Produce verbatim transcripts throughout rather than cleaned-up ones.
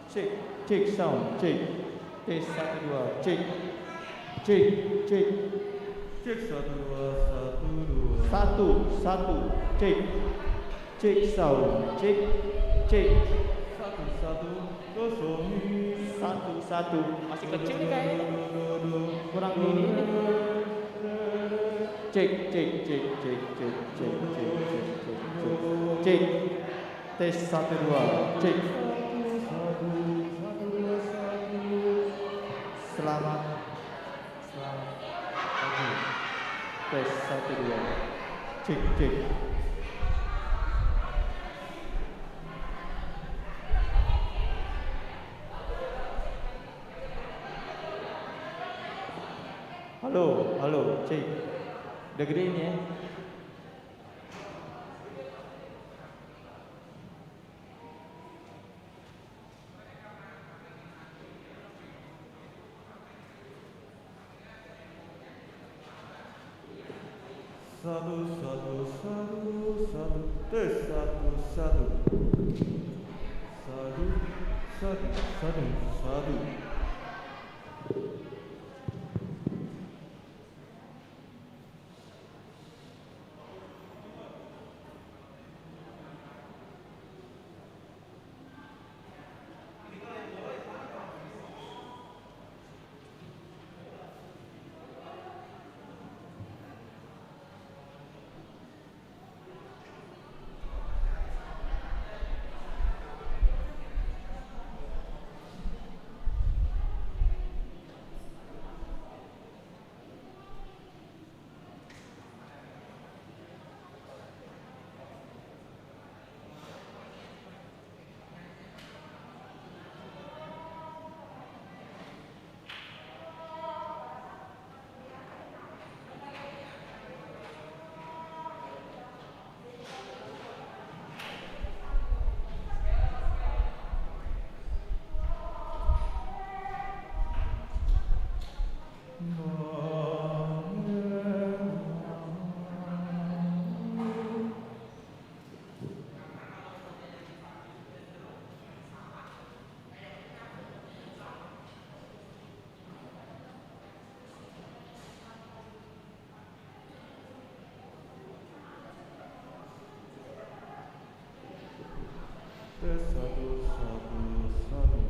Cek, cek sound, cek. Tes, satu, dua, cek. Cek, cek. Cek, satu, dua, satu, dua. Satu, satu, cek. Cek sound, cek, cek. Satu, satu, kosong. Satu, satu. Masih kecil nih kayaknya. Kurang ini. Cek, cek, cek. Cek. Tes, satu, dua, cek. Selamat. Selamat pagi. Tes, satu, dua. Cek, cek. Halo, halo, cek. Udah gede ini ya. Satu, satu, satu, satu. Tes, satu, satu. Satu, satu, satu, satu. Tes, satu, satu, satu.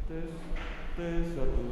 Tes, tes, satu.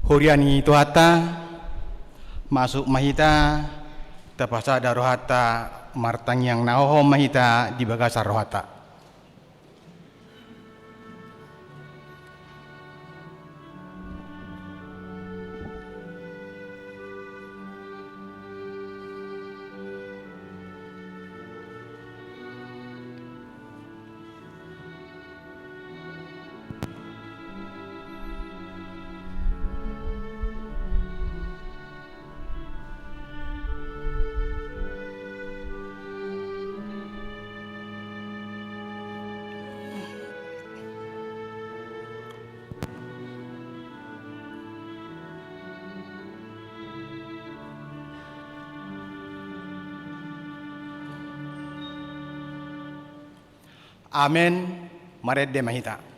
Huria ni Tuhanta, masuk ma hita, tapasada rohanta, martangiang na hohom ma hita di bagasan rohanta. Amen. Marende ma hita.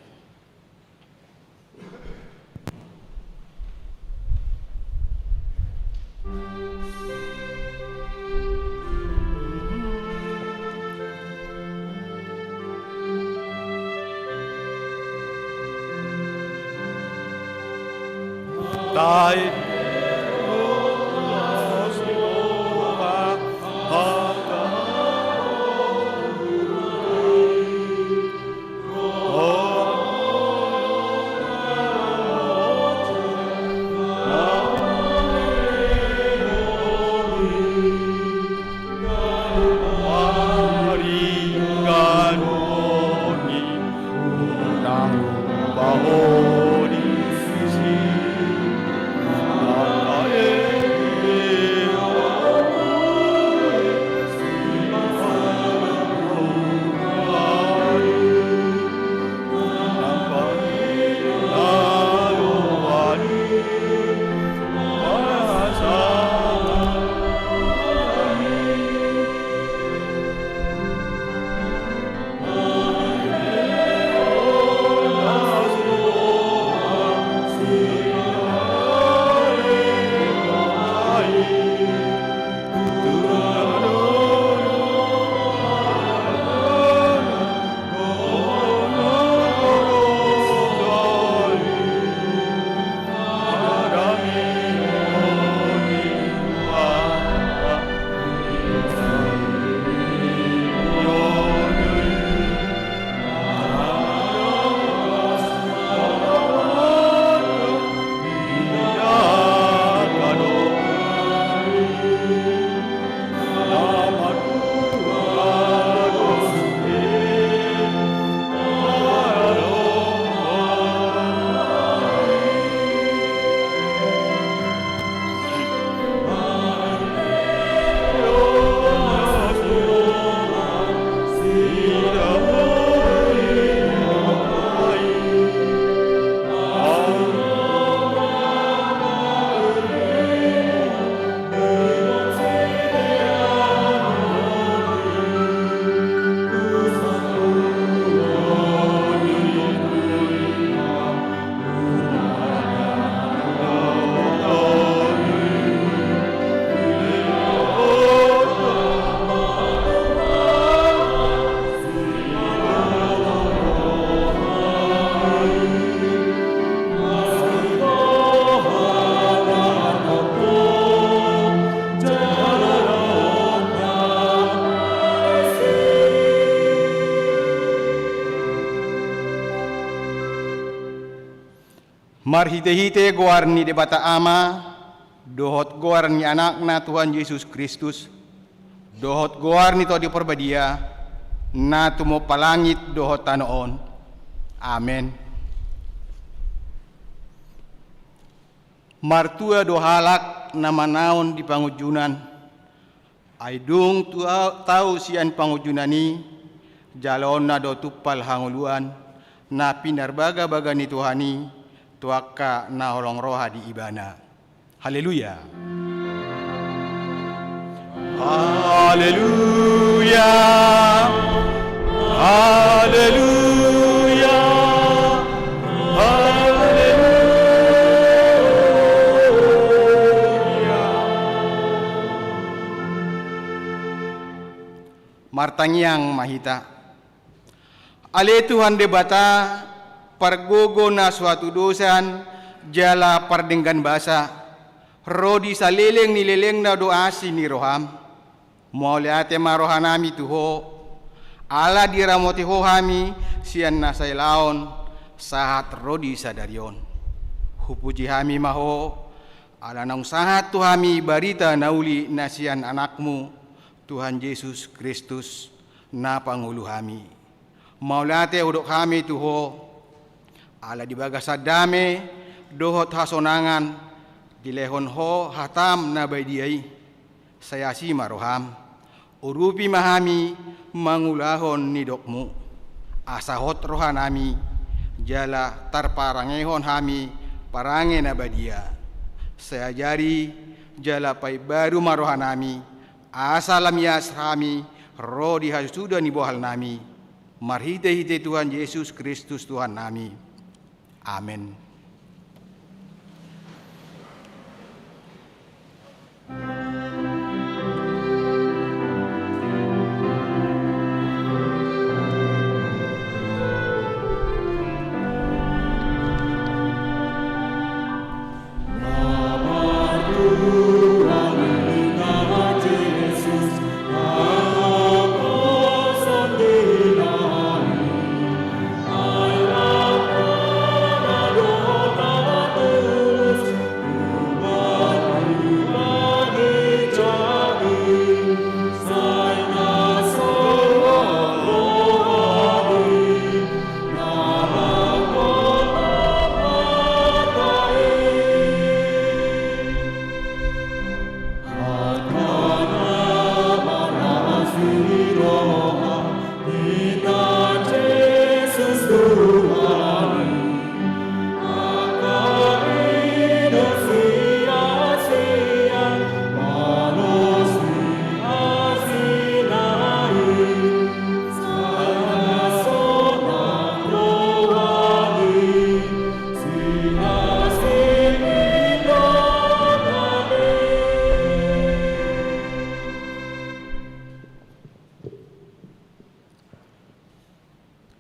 Marhitehite goar ni Debata Ama, dohot goar ni Anakna Tuhan Jesus Kristus, dohot goar ni Tondi Parbadia, na tumompa langit dohot tano on. Amen. Martua do halak na manaon di pangunjunan, ai dung tu a-, tau sian pangunjunan i, jaloonna do tumpal hangoluan, na pinarbagabaga ni Tuhan i, tu angka na holong roha di Ibana. Haleluya. Haleluya. Haleluya. Haleluya. Martangiang ma hita. Ale Tuhan Debata, pargogo na so hatudosan, jala pardenggan basa, ro di saleleng ni lelengna do asi ni roham. Mauliate ma rohanami tu Ho, ala diramoti Ho hami sian na sailaon sahat ro di sadari on. Hupuji hami ma Ho, ala naung sahat tu hami barita na uli na sian Anakmu, Tuhan Jesus Kristus, na pangolu hami. Mauliate hudok hami tu Ho, ala di bagasan dame dohot hasonangan dilehon Ho hatam na badia i. Sai asi ma roham, urupi ma hami mangulahon nidokmu, asa hot rohanami, jala tarparangehon hami parange na badia. Sai ajari jala paimbaru ma rohanami, asa lam ias hami ro di hasusuda ni bohalnami, marhitehite Tuhan Jesus Kristus Tuhannami. Amen.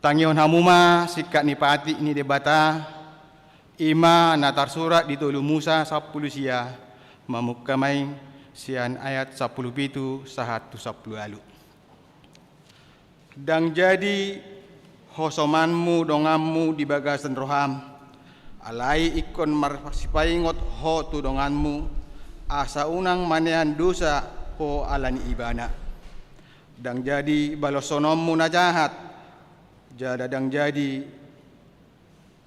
Tangihon hamu ma singkat ni patik ni Debata, i ma na tarsurat di tolu Musa sampulu sia, mamungka ma i sian ayat sampulu pitu sahat tu sampulu ualu. Ndang jadi hosomanmu donganmu di bagasan roham, alai ingkon marsipaingot ho tu donganmu, asa unang manean dosa ho ala ni ibana. Ndang jadi baloshononmu na jahat, jala ndang jadi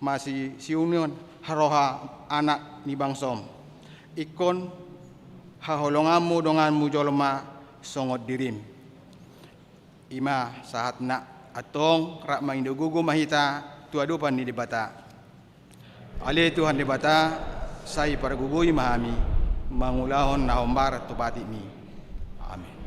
masisiunon roha anak ni bangsom. Ingkon haholonganmu donganmu jolma songon dirim. I ma sahatna, antong rap mangido gogo ma hita tu adopan ni Debata. Ale Tuhan Debata, sai pargogoi ma hami mangulahon na hombar tu patikmi. Amen.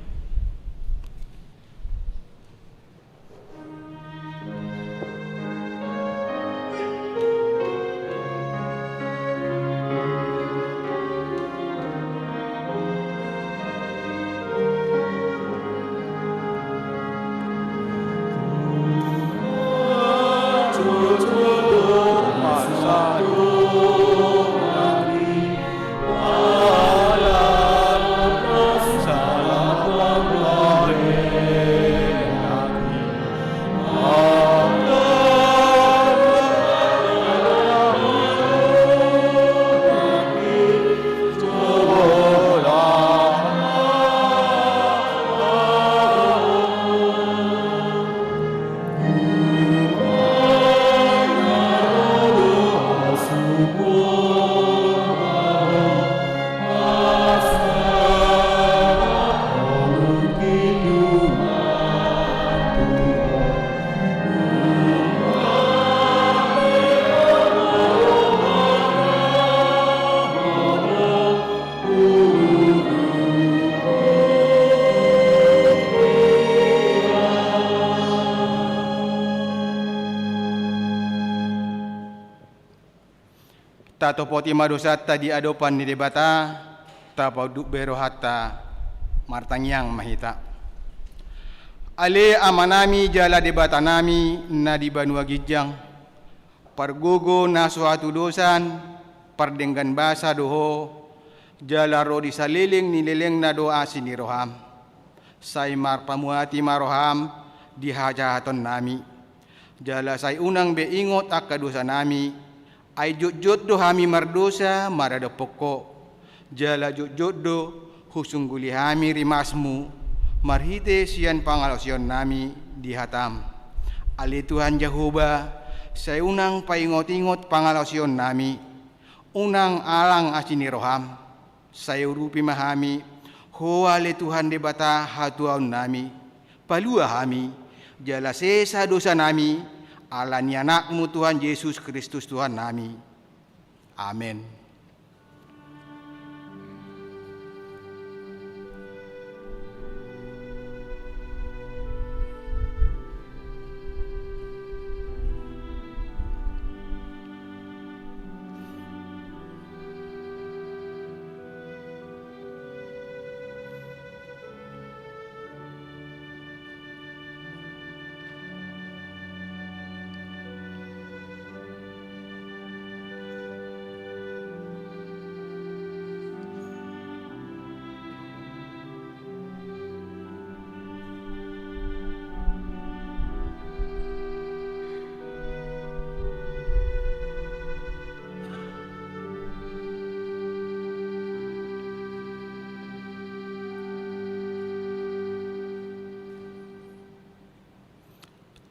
Tatopoti ma dosanta di adopan ni Debata, tapaunduk be rohanta, martangiang ma hita. Ale Amanami jala Debatanami na di banua ginjang, pargogo na so hatudosan, Pardenggan basa do ho, jala ro di saleleng ni lelengna do asi ni roham. Sai marpamuati ma roham di hajahatonnami. Jala sai unang be ingot angka dosanami, ai jotjot do hami mardosa maradophon ho. Jala jotjot do husungguli hami rimasmu, marhite sian pangalaosionnami di hatam. Ale Tuhan Jahowa, sai unang paingot-ingot pangalaosionnami, unang alang asi ni roham, sai urupi ma hami, ho ale Tuhan Debata hatuaonnami, palua hami, jala sesa dosanami, ala ni Anakmu Tuhan Jesus Kristus Tuhannami. Amen.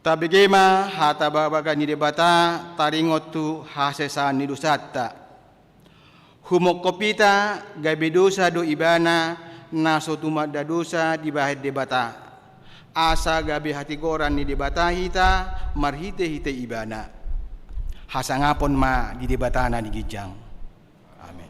Tabege ma hata bagabaga ni Debata taringot tu hasesaan ni dosanta. Humongkop hita gabe dosa do ibana na so tumanda dosa dibahen Debata, asa gabe hatigoran ni Debata hita marhitehite ibana. Hasangapon ma di Debata na di ginjang. Amen.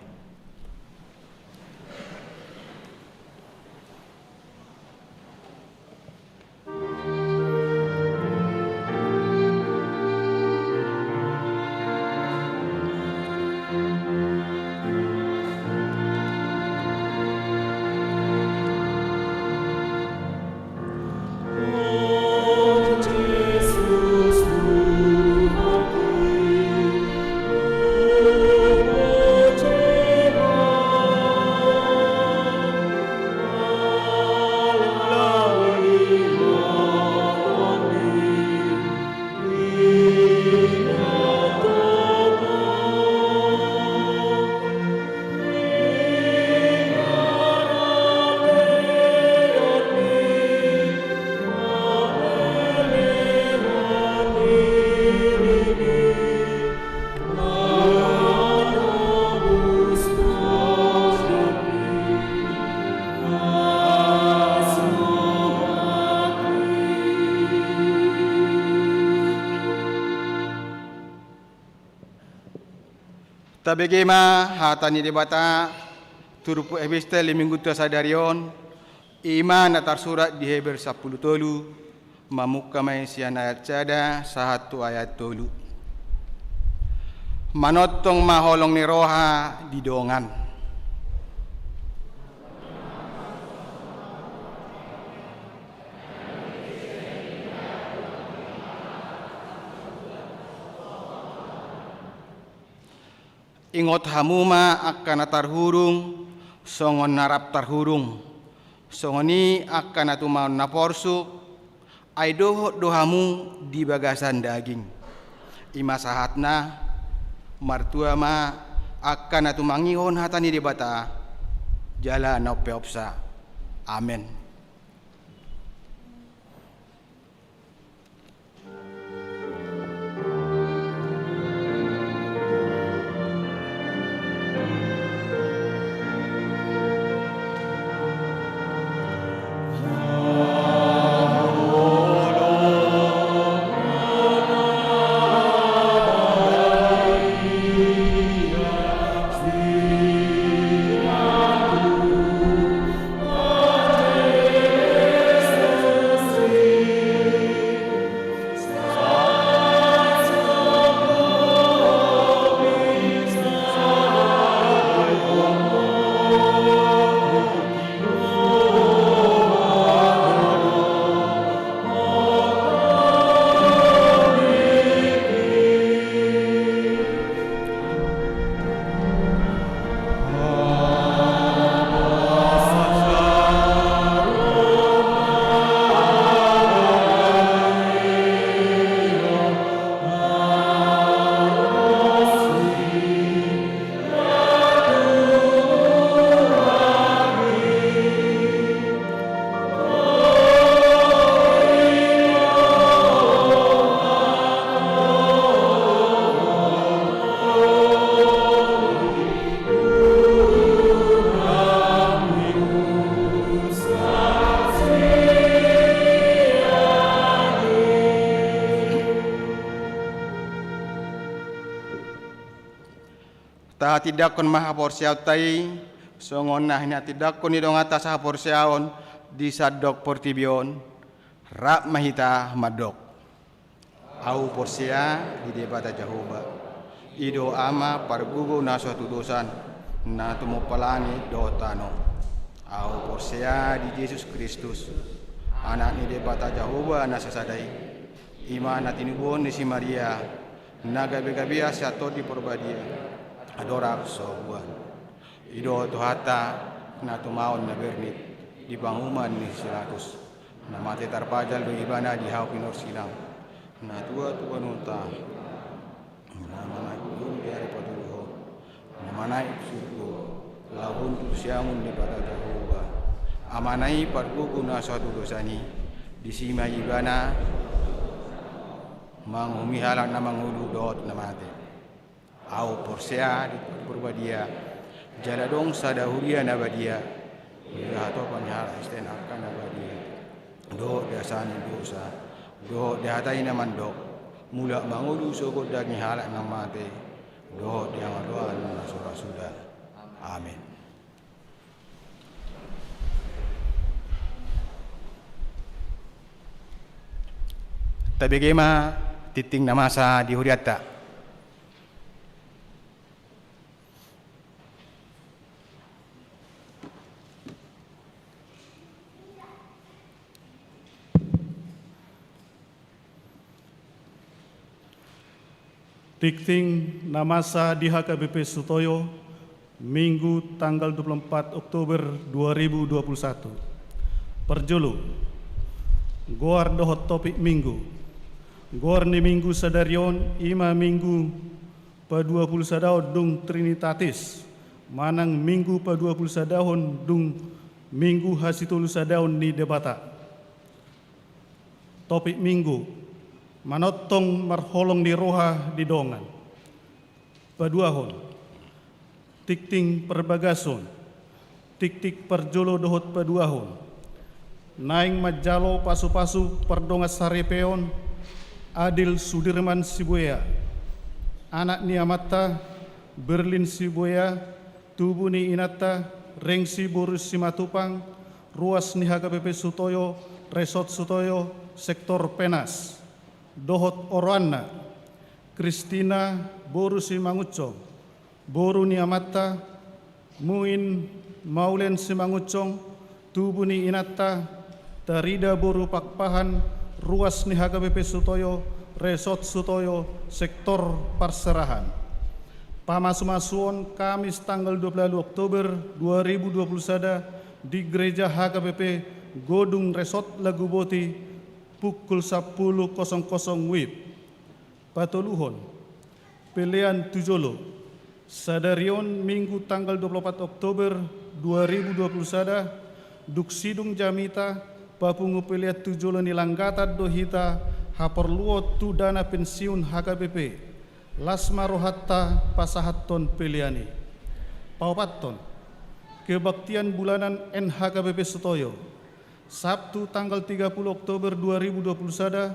Tabege ma hata ni Debata, turpuk epistel di Minggunta sadari on, i ma na tarsurat di Heber sampulu tolu, mamungka ma i sian ayat sada sahat tu ayat tolu. Manongtong ma holong ni roha di dongan. Ingot hamu ma angka na tarhurung, songon na rap tarhurung. Songon i angka na tumaon na porsuk, ai dohot do hamu di bagasan daging. I ma sahatna, martua ma angka na tumangihon hata ni Debata, jala na umpeopsa. Amen. Tahatindangkon ma haporseaonta i, songon na hinatindangkon ni donganta sahaporseaon di sandok portibi on. Rap ma hita mandok. Ahu porsea di Debata Jahowa, i do Ama pargogo na so hatudosan, na tumompa langit dohot tano. Ahu porsea di Jesus Kristus, Anak ni Debata Jahowa na sasada i, i ma na tinubuhon ni si Maria, na gabe-gabean sian Tondi Porbadia, andorang so buan. I do Tuhanta, na tumaon na bernit di panguhuman ni si Pilatus. Na mate tarpajal do Ibana di hau pinorsilang. Na tua tu banua, na manaek tu banua di ari patoluhon. Na manaek tu surgo, laho tu siamun ni Debata Jahowa. Amana i pargogo na so hatudosan i, disi ma Ibana manguhumi halak na mangolu dohot na mate. Ahu porsea di Tondi Porbadia, jala adong sada huria na badia, di hatopan ni halak Kristen angka na badia, dohot di hasesaan ni dosa, dohot di hata i na mandok, mulak mangolu sogot daging halak na mate, dohot di hangoluan na so ra suda. Amen. Tabege ma tingting na masa di hurianta. Tingting na masa di H K B P Sutoyo, Minggu tanggal dua puluh empat Oktober dua ribu dua puluh satu. Parjolo, goar dohot topik Minggu. Goar ni Minggu sadari on i ma Minggu paduapulusadahon dung Trinitatis, manang Minggu paduapulusadahon dung Minggu hasitolusadaon ni Debata. Topik Minggu, manongtong marholong ni roha di dongan. Paduahon, tingting parbagason, tingting parjolo dohot paduahon. Naeng manjalo pasupasu pardongansaripeon, Adil Sudirman Sibuea, anak ni amanta, Berlin Sibuea, tubu ni inanta, Rengsi boru Simatupang, ruas ni H K B P Sutoyo, Resort Sutoyo, sektor Penas, dohot oroanna, Kristina boru Simangunsong, boru ni amanta, Muin Maulen Simangunsong, tubu ni inanta, Tarida boru Pakpahan, ruas ni H K B P Sutoyo, Resort Sutoyo, sektor Parserahan. Pamasumasuon Kamis tanggal dua puluh Oktober dua ribu dua puluh sada di Gereja H K B P Godung Resort Laguboti pukul sampulu kosong kosong WIB. Patoluhon, pelean tu jolo. Sadari on Minggu tanggal dua puluh empat Oktober dua ribu dua puluh sada, dung sidung jamita, papungu pelean tu jolo ni langgatan do hita haporluon tu dana pensiun H K B P. Las ma rohanta pasahathon pelean i. Paopathon, kebaktian bulanan N H K B P Sutoyo. Sabtu tanggal tiga puluh Oktober dua ribu dua puluh sada,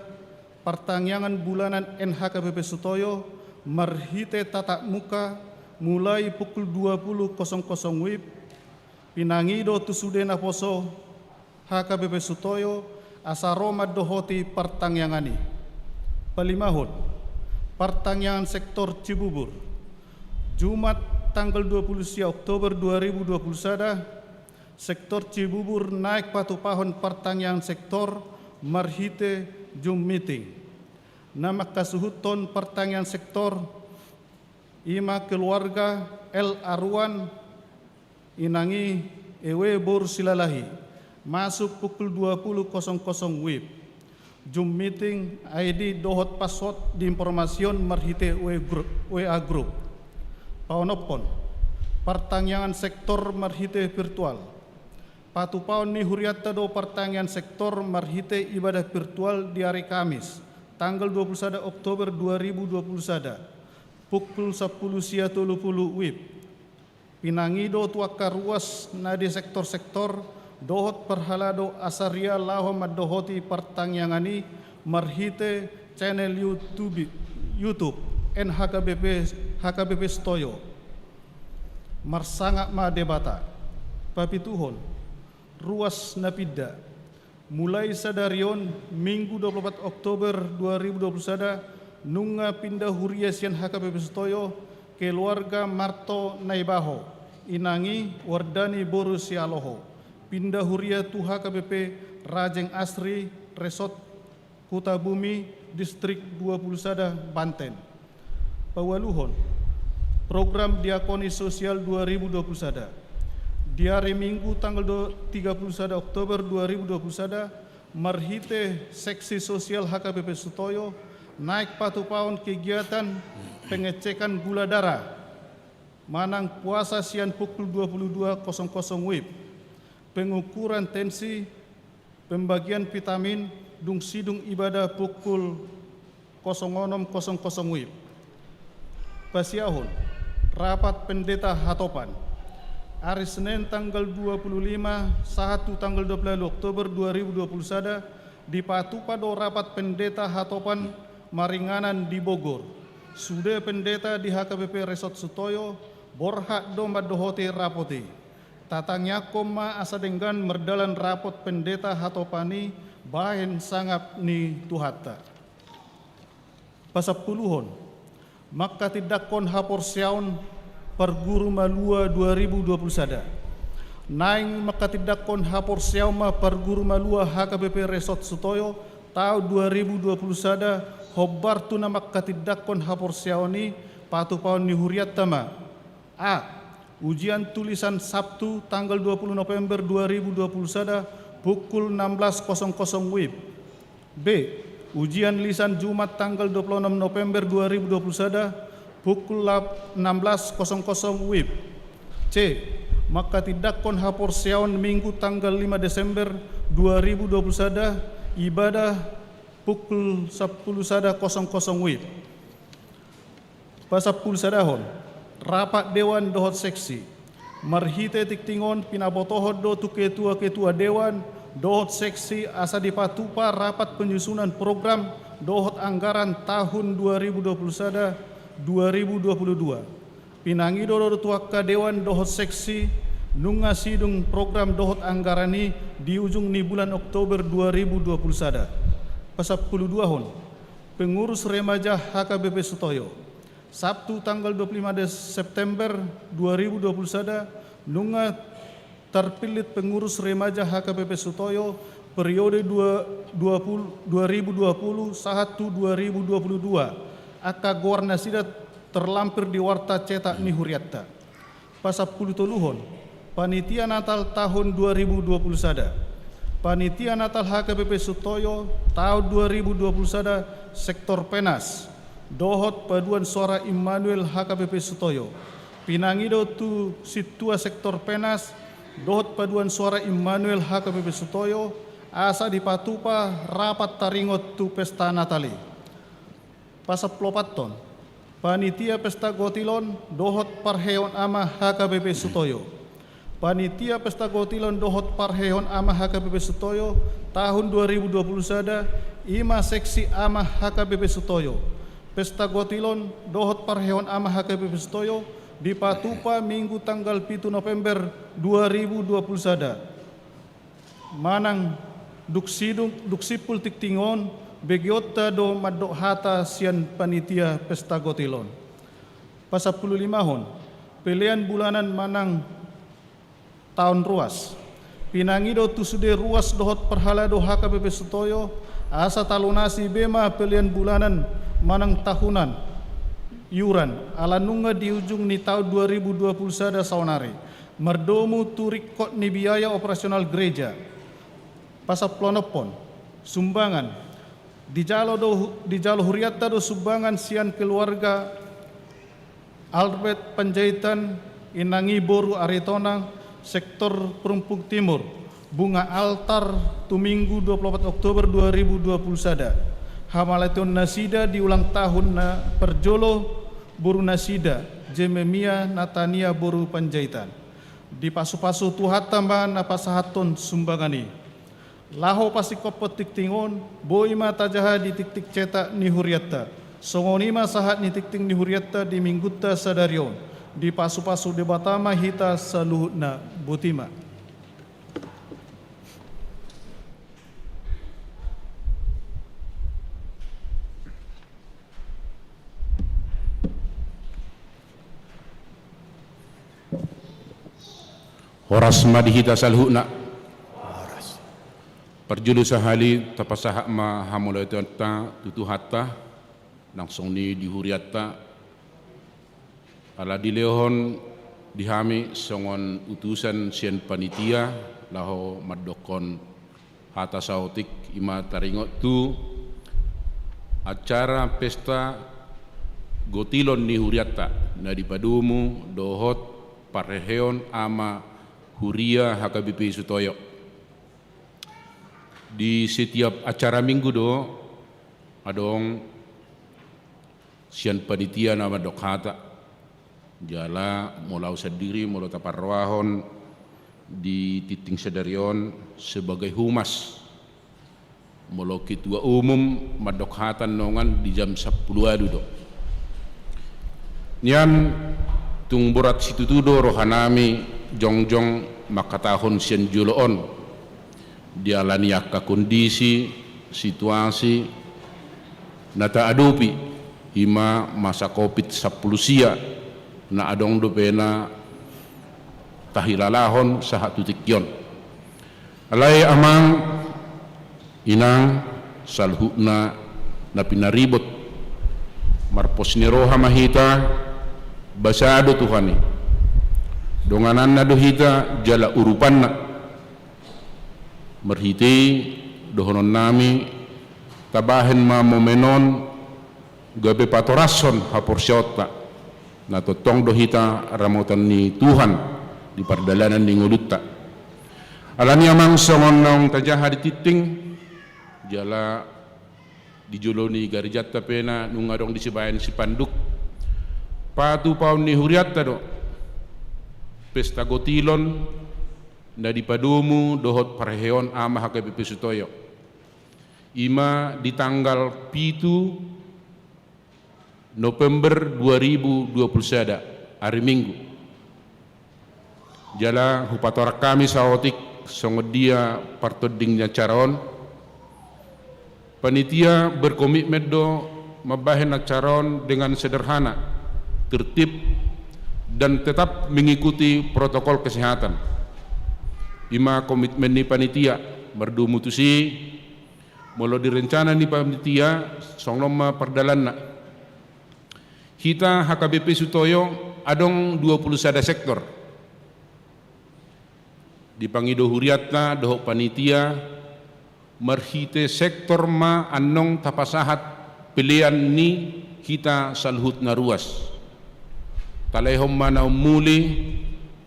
partangiangan bulanan N H K B P Sutoyo marhite tatap muka mulai pukul dua puluh kosong kosong WIB, pinangido tu sude naposo H K B P Sutoyo asa ro mandohoti partangiangan i. Palimahon, partangiangan sektor Cibubur. Jumat tanggal dua puluh sia Oktober dua ribu dua puluh sada, sektor Cibubur naeng patupahon partangiangan sektor marhite Zoom meeting. Na mangkasuhuthon partangiangan sektor i ma keluarga L Aruan, inang i Ewe boru Silalahi, masuk pukul dua puluh kosong kosong WIB. Zoom meeting, I D dohot password diinformasihon marhite W A gru-, W A group. Paonomhon, partangiangan sektor marhite virtual. Patupaon ni hurianta do partangiangan sektor marhite ibadah virtual di ari Kamis, tanggal dua puluh sada Oktober dua ribu dua puluh sada, pukul sampulu sia tolu pulu WIB. Pinangido tu angka ruas na di sektor-sektor dohot parhalado asa ria laho mandohoti partangiangan i marhite channel YouTube, YouTube N H K B P, H K B P Sutoyo. Marsangap ma Debata. Papituhon, ruas na pinda. Mulai sadari on, Minggu dua puluh opat Oktober dua ribu dua puluh sada, nunga pinda huria sian H K B P Sutoyo, keluarga Marto Naibaho, inang i Wardani boru Sialoho, pinda huria tu H K B P Rajeng Asri, Resort Hutabumi, Distrik dua puluh sada, Banten. Paualuhon, program diakoni sosial dua ribu dua puluh sada. Di ari Minggu tanggal do-, tiga puluh sada Oktober dua ribu dua puluh sada, marhite seksi sosial H K B P Sutoyo, naeng patupaon kegiatan pengecekan gula darah manang puasa sian pukul dua puluh dua kosong kosong W I B, pengukuran tensi, pembagian vitamin, dung sidung ibadah pukul kosong onom kosong kosong W I B. Pasiahon, rapat pendeta hatopan. Ari Senen tanggal dua puluh lima sahat tu tanggal dua puluh Oktober dua ribu dua puluh sada, dipatupa do rapat pendeta hatopan maringanan di Bogor. Sude pendeta di H K B P Resort Sutoyo, borhat do mandohoti rapot i. Tatangiangkon ma asa denggan mardalan rapot pendeta hatopan i bahen sangap ni Tuhanta. Pasampuluhon, mangkatindangkon haporseaon parguru malua dua ribu dua puluh sada. Naeng mangkatindangkon haporseaon ma parguru malua H K B P Resort Sutoyo taon dua ribu dua puluh sada, hombar tu na mangkatindangkon haporseaon i, patupaon ni hurianta ma. A. Ujian tulisan Sabtu tanggal dua puluh November dua ribu dua puluh sada pukul enam belas kosong kosong W I B. B. Ujian lisan Jumat tanggal dua puluh enam November dua ribu dua puluh sada pukul lap-, enam belas kosong kosong W I B. C. Mangkatindangkon haporseaon Minggu tanggal lima Desember dua ribu dua puluh sada, ibadah pukul sampulu sada kosong kosong W I B. Pasampulusadahon, rapat dewan dohot seksi. Marhite tingting on pinabotohon do tu ketua-ketua dewan dohot seksi asa dipatupa rapat penyusunan program dohot anggaran tahun dua ribu dua puluh sada, dua ribu dua puluh dua. Pinangido do tu angka dewan dohot seksi, nunga sidung program dohot anggaran i di ujung ni bulan Oktober dua ribu dua puluh sada. Pasampuluduahon, pengurus remaja H K B P Sutoyo. Sabtu tanggal dua puluh lima Des-, September dua ribu dua puluh sada, nunga tarpillit pengurus remaja H K B P Sutoyo periode dua, dua puluh, dua ribu dua puluh sahat tu dua ribu dua puluh dua. Angka goar nasida terlampir di warta cetak ni hurianta. Pasampulutoluhon, panitia Natal tahun dua ribu dua puluh sada. Panitia Natal H K B P Sutoyo tahun dua ribu dua puluh sada, sektor Penas dohot paduan suara Immanuel H K B P Sutoyo. Pinangido tu sintua sektor Penas dohot paduan suara Immanuel H K B P Sutoyo, asa dipatupa rapat taringot tu pesta Natal i. Pasampuluopathon, panitia pesta gotilon dohot parheon ama H K B P Sutoyo. Panitia pesta gotilon dohot parheon ama H K B P Sutoyo tahun dua ribu dua puluh sada, i ma seksi ama H K B P Sutoyo. Pesta gotilon dohot parheon ama H K B P Sutoyo dipatupa Minggu tanggal pitu November dua ribu dua puluh sada. Manang dung sidung, dung simpul tingting on, begeonta do mandok hata sian panitia pesta gotilon. Pasampululimahon, pelean bulanan manang taon ruas. Pinangido tu sude ruas dohot parhalado H K B P Sutoyo, asa talunasi be ma pelean bulanan manang tahunan iuran, ala nunga di ujung ni taon dua ribu dua puluh sada saonari. Mardomu tu ringkot ni biaya operasional gereja. Pasampuluonomhon, sumbangan. Dijalo do, dijalo hurianta do sumbangan sian keluarga Albert Panjaitan, inang i boru Aritonang, sektor Perumpung Timur, bunga altar tu Minggu dua puluh opat Oktober dua ribu dua puluh sada. Hamauliateon nasida di ulang tahun na parjolo boru nasida, Jememia Natania boru Panjaitan. Dipasupasu Tuhanta ma na pasahathon sumbangan i. Laho pasingkophon tingting on, boi ma tajaha di tingting cetak ni hurianta. Songon i ma sahat ni tingting ni hurianta di Minggunta sadari on. Dipasupasu Debata ma hita saluhutna. Botima. Horas ma di hita saluhutna. Parjolo sahali tapasahat ma hamauliateonta tu Tuhanta, nang songon i di hurianta, ala dilehon di hami songon utusan sian panitia laho mandokkon hata saotik, i ma taringot tu acara pesta gotilon ni hurianta na dipadomu dohot parheheon ama huria H K B P Sutoyo. Di setiap acara Minggu do adong sian panitia na mandok hata. Jala molo au sandiri, molo taparrohahon di tingting sadari on sebagai humas, molo ketua umum mandok hata nongan di jam sampulu ualu do. Nian tung borat situtu do rohanami jongjong mangkatahon sian jolo on, dialani angka kondisi, situasi na taadopi, i ma masa covid sampulu sia na adong dope na tahilalahon sahat tu tingki on. Alai amang, inang, saluhutna na pinaribot, marpos ni roha ma hita, basa do Tuhan i. Dongananna do hita jala urupanna. Marhite i dohononnami, tabahen ma momen on gabe patorashon haporseaonta, na tongtong do hita ramotan ni Tuhan di pardalanan ni ngolunta. Alani amang, songon naung tajaha di tingting, jala di jolo ni garejanta pe na nunga adong di sibaen sipanduk, patupaon ni hurianta do pesta gotilon na dipadomu dohot parheheon ama H K B P Sutoyo. I ma di tanggal pitu November dua ribu dua puluh sada, ari Minggu. Jala hupatorang hami saotik songon dia partonding ni acara on. Panitia berkomitmen do mambahen acara on dengan sederhana, tertib, dan tetap mengikuti protokol kesehatan. I ma komitmen ni panitia. Mardomu tusi, molo di rencana ni panitia, songon on ma pardalanna. Hita H K B P Sutoyo adong dua puluh sada sektor. Dipangido hurianta dohot panitia, marhite sektor ma annon tapasahat pelean ni hita saluhut na ruas. Talehon ma na ummuli,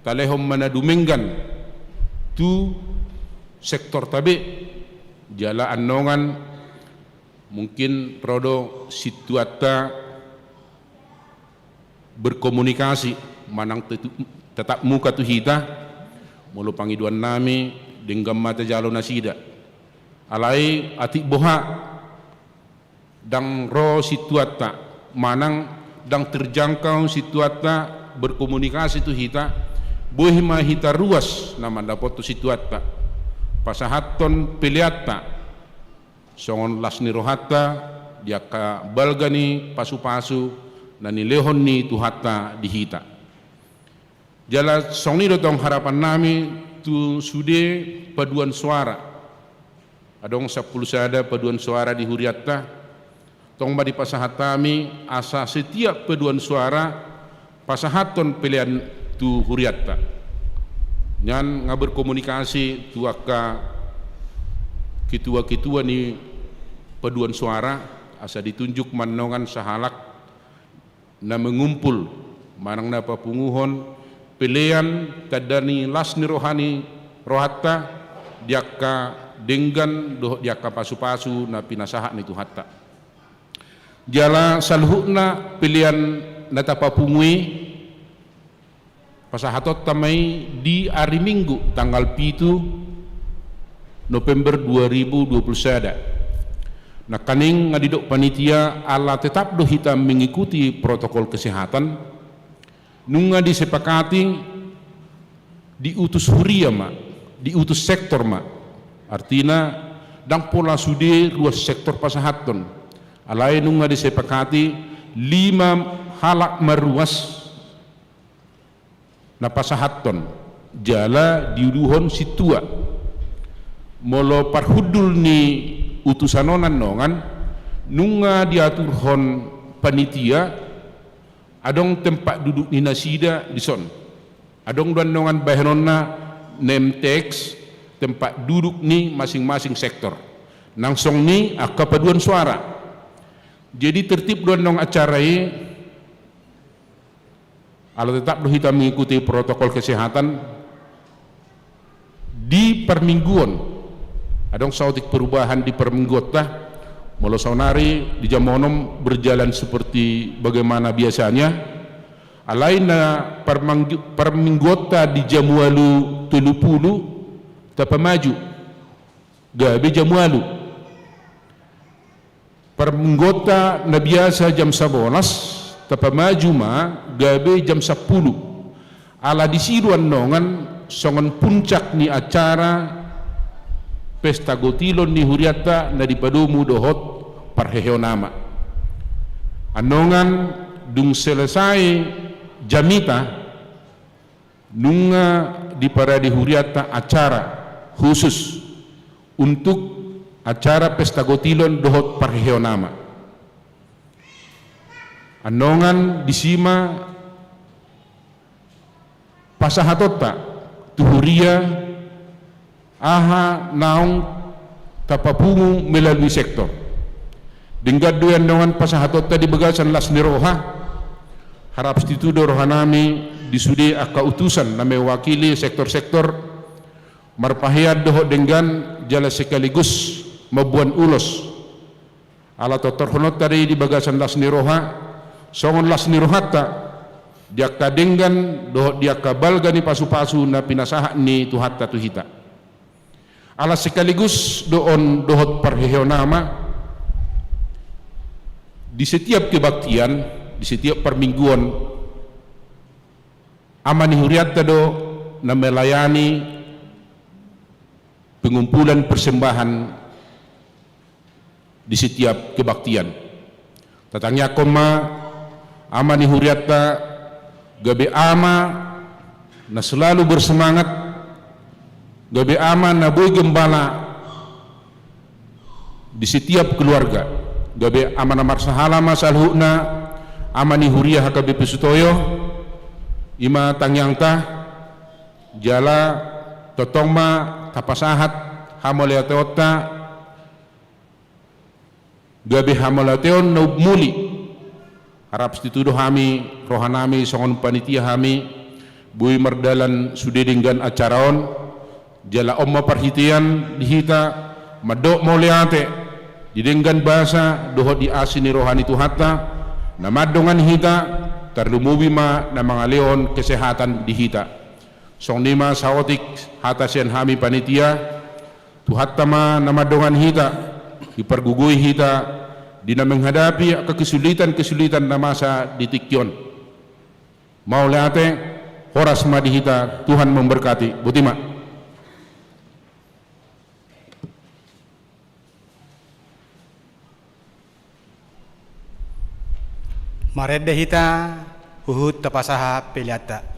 talehon ma na dumenggan tu sektorta be. Jala annongan mungkin ro do sintuanta berkomunikasi manang tetu-, tatap muka tu hita, molo pangidoannami denggan ma tajalo nasida. Alai atik boha ndang ro sintuanta, manang ndang terjangkau sintuanta berkomunikasi tu hita, boi ma hita ruas na mandapothon sintuanta. Pasahathon peleanta songon las ni rohanta di angka balga ni pasupasu na nilehon ni Tuhanta di hita. Jala songon i do tong harapannami tu sude paduan soara. Adong sampulu sada paduan soara di hurianta. Tong ma dipasahat hami asa setiap paduan soara pasahathon pelean tu hurianta. Nian nga berkomunikasi tu angka ketua-ketua ni paduan soara, asa ditunjuk ma annongan sahalak na mengumpul manang na papunguhon pelean tanda ni las ni roha ni rohanta di angka denggan dohot di angka pasupasu na pinasahat ni Tuhanta. Jala saluhutna pelean na tapapungu i pasahatonta ma i di ari Minggu tanggal pitu November dua ribu dua puluh sada. Nangkaning nga didok panitia ala tetap do hita mengikuti protokol kesehatan, Nunga disepakati diutus huria ma, diutus sektor ma. Artina, ndang pola sude ruas sektor pasahathon. Alai nunga disepakati lima halak ma ruas na pasahathon, jala diuluhon sintua. Molo parhundul ni utusan on annon, nunga diaturhon panitia, adong tempat duduk ni nasida dison. Adong do annon bahenonna name tags, tempat duduk ni masing-masing sektor. Nang songon i angka paduan suara. Jadi tertib do annon acara i, ala tetap do hita mengikuti protokol kesehatan. Di parmingguon, adong saotik perubahan di parmingguonta. Molo saonari di jam onom berjalan seperti bagaimana biasanya. Alai na parmanggi-, parmingguonta di jam ualu tolu pulu, tapamaju gabe jam ualu. Parmingguonta na biasa jam sabolas, tapamaju ma gabe jam sampulu. Ala disi do annon songon puncak ni acara pesta gotilon ni hurianta na dipadomu dohot parheheon ama. Annon dung selesai jamita, nunga diparade hurianta acara khusus untuk acara pesta gotilon dohot parheheon ama. Annon disi ma pasahatonta tu huria aha naung tapapungu melalui sektor. Denggan do i annon pasahatonta di bagasan las ni roha. Harap situtu do rohanami di sude angka utusan na mewakili sektor-sektor, marpahean dohot denggan jala sekaligus mamboan ulos. Ala tortorhononta do i di bagasan las ni roha, songon las ni rohanta di angka denggan dohot di angka balga ni pasu-pasu na pinasahat ni Tuhanta tu hita. Ala sekaligus do on dohot parheheon ama, di setiap kebaktian, di setiap parmingguon, ama ni hurianta do na melayani pengumpulan persembahan di setiap kebaktian. Tatangiangkon ma ama ni hurianta gabe ama na selalu bersemangat, gabe ama na boi gembala di setiap keluarga, gabe ama na marsahala ma saluhutna ama ni huria H K B P Sutoyo, i ma tangiangta, jala tongtong ma tapasahat hamauliateonta, gabe hamauliateon na ummuli. Harap situtu do hami, rohanami, songon panitia hami, boi mardalan sude denggan acara on, jala on ma parhitean di hita, mandok mauliate, di denggan basa, dohot di asi ni roha ni Tuhanta, na mandongan hita, tarlumobi ma na mangalehon kesehatan di hita. Songon i ma saotik hata sian hami panitia, Tuhanta ma na mandongan hita, dipargogoi hita, di na menghadapi angka kesulitan-kesulitan na masa di tingki on. Mauliate, horas ma di hita, Tuhan memberkati. Boti ma. Marende hita, huhut tapasahat peleanta.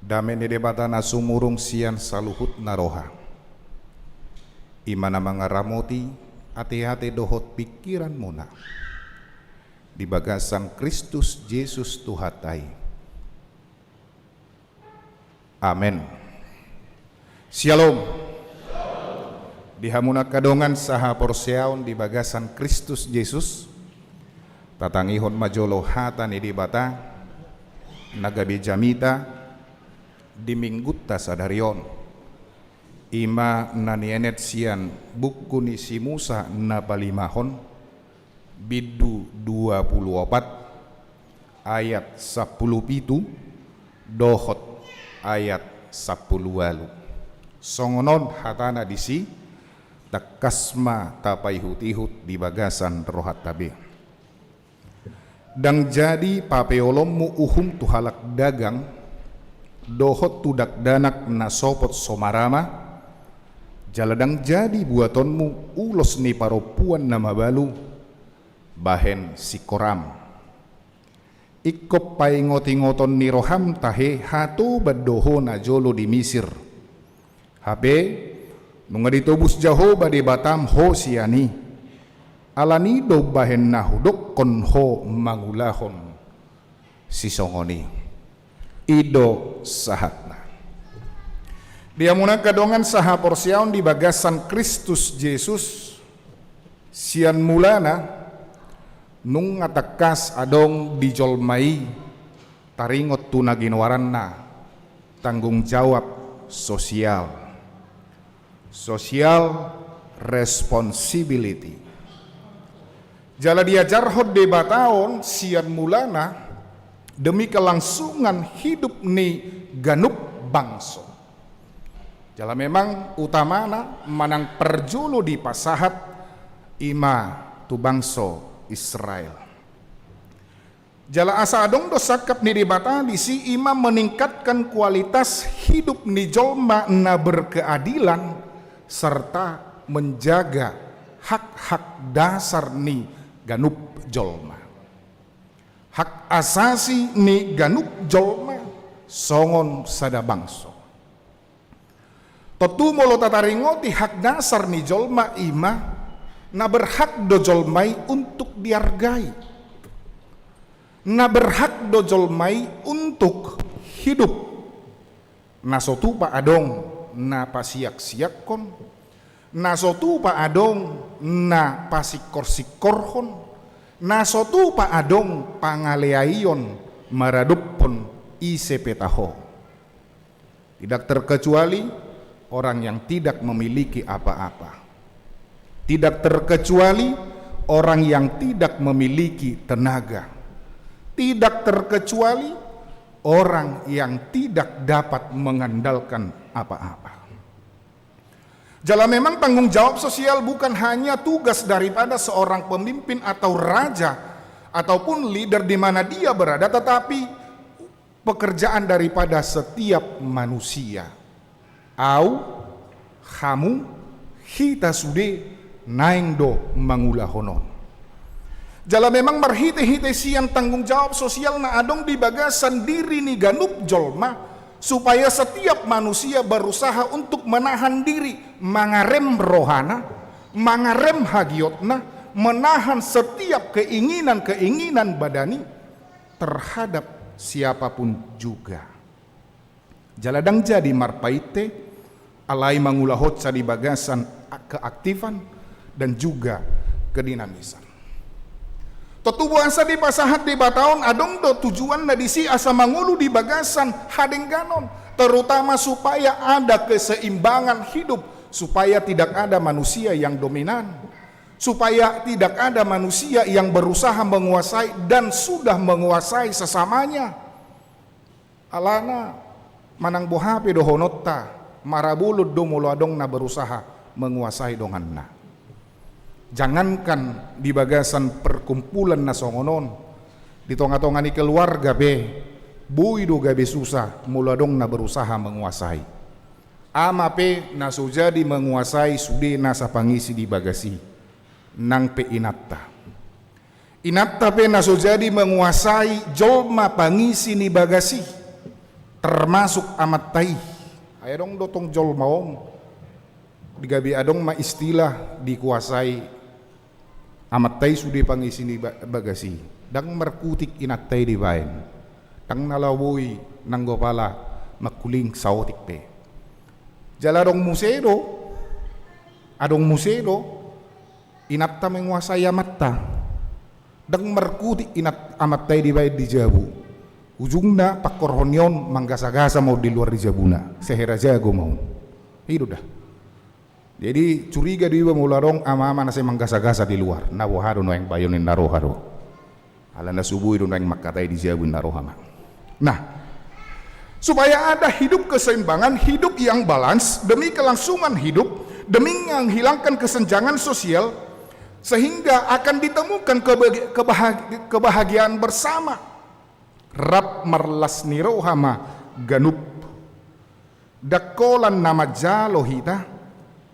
Dame ni Debata na sumurung sian saluhutna roha, i ma na mangaramoti ateate dohot pingkiranmuna di bagasan Kristus Jesus Tuhanta i. Amen. Syalom. Di hamu angka dongan sahaporseaon di bagasan Kristus Jesus, tatangihon ma jolo hata ni Debata na gabe jamita di Minggunta sadari on, i ma na nienet sian buku ni si Musa na palimahon, bindu dua pulu opat, ayat sampulu pitu dohot ayat sampulu ualu. Songon on hatana disi, tangkas ma tapaihutihut di bagasan rohanta be. Ndang jadi papeolonmu uhum tu halak dagang, dohot tu dakdanak na sopot so marama, jala ndang jadi buatonmu ulos ni parompuan na mabalu bahen singkoram. Ingkon paingotingoton ni roham tahe hatoban do ho najolo di Misir. Hape, nunga ditobus Jahowa Debatam ho sian i. Alani do bahen na hudokkon ho mangulahon sisongon i. I do sahatna. Di hamu angka dongan sahaporseaon di bagasan Kristus Jesus, sian mulana nunga tangkas adong di jolma i taringot tu na ginoaranna tanggung jawab sosial. Social responsibility. Jala diajarhon Debata on sian mulana demi kelangsungan hidup ni ganup bangso. Jala memang utamana manang parjolo dipasahat i ma tu bangso Israel. Jala asa adong do sangkap ni Debata disi, i ma meningkatkan kualitas hidup ni jolma na berkeadilan serta menjaga hak-hak dasar ni ganup jolma. Hak asasi ni ganup jolma songon sada bangso. Tontu molo tataringoti hak dasar ni jolma, i ma na berhak do jolma i untuk dihargai, na berhak do jolma i untuk hidup. Na so tupa adong na pasiaksiakkon, na so tupa adong na pasingkorsingkorhon, na so tupa adong pangaleaion maradophon ise pe taho. Tidak terkecuali orang yang tidak memiliki apa-apa. Tidak terkecuali orang yang tidak memiliki tenaga. Tidak terkecuali orang yang tidak dapat mengandalkan apa-apa. Jala memang tanggung jawab sosial bukan hanya tugas daripada seorang pemimpin atau raja ataupun leader di mana dia berada, tetapi pekerjaan daripada setiap manusia. Au, hamu, hita sude naeng do mangulahon on. Jala memang marhitehite sian tanggung jawab sosial na adong di bagasan diri ni ganup jolma, supaya setiap manusia berusaha untuk menahan diri, mangarem rohana, mangarem hagiotna, menahan setiap keinginan-keinginan badani terhadap siapapun juga. Jala ndang jadi marpainte, alai mangulahonsa di bagasan keaktifan dan juga kedinamisan. Tontu boasa dipasahat Debata on, adong do tujuanna disi, asa mangolu di bagasan hadengganon, terutama supaya ada keseimbangan hidup, supaya tidak ada manusia yang dominan, supaya tidak ada manusia yang berusaha menguasai dan sudah menguasai sesamanya. Alana manang boha pe dohononta, marabolon do molo adong na berusaha menguasai donganna. Jangankan di bagasan perkumpulan na songon on, di tongatonga ni keluarga pe boi do gabe susa molo adong na berusaha menguasai. Ama pe na so jadi menguasai sude nasa pangisi di bagas i, nang pe inanta. Inanta pe na so jadi menguasai jolma pangisi ni bagas i. termasuk amanta i. Ai adong do tong jolma on, di gabe adong ma istilah dikuasai amanta i sude pangisi ni ba-, bagas i. Ndang markutik inanta i dibaen. Ndang na laho boi nanggo pala mangkuling saotik pe. Jala adong muse do, adong muse do inanta menguasai amanta. Ndang markutik inat-, amanta i dibaen di jabu. Ujungna pangkorhon ni on manggasagasa ma on di luar ni jabuna. Sehera jago ma on. I do da. Jadi curiga do iba molo adong ama-ama na sai manggasagasa di luar. Na boha do nuaeng, bayo ninna roha do. Alana so boi do nuaeng mangkatai di jabu, ninna roha ma. Nah, supaya ada hidup keseimbangan, hidup yang balance, demi kelangsungan hidup, demi menghilangkan kesenjangan sosial, sehingga akan ditemukan kebagi-, kebahagi-, kebahagiaan bersama. Rap marlas ni roha ma ganup. Ndang holan na manjalo hita,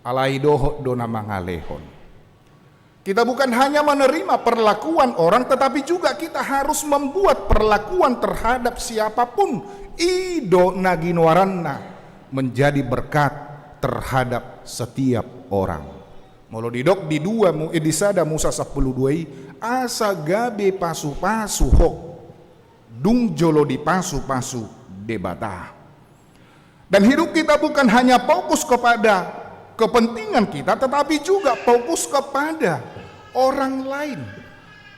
alai dohot do na mangalehon. Kita bukan hanya menerima perlakuan orang, tetapi juga kita harus membuat perlakuan terhadap siapapun. I do na ginoaranna menjadi berkat terhadap setiap orang. Molo didok di dua Mu-, eh, di sada Musa sampulu dua i, asa gabe pasu-pasu ho, dung jolo dipasupasu Debata. Dan hidup kita bukan hanya fokus kepada kepentingan kita, tetapi juga fokus kepada orang lain.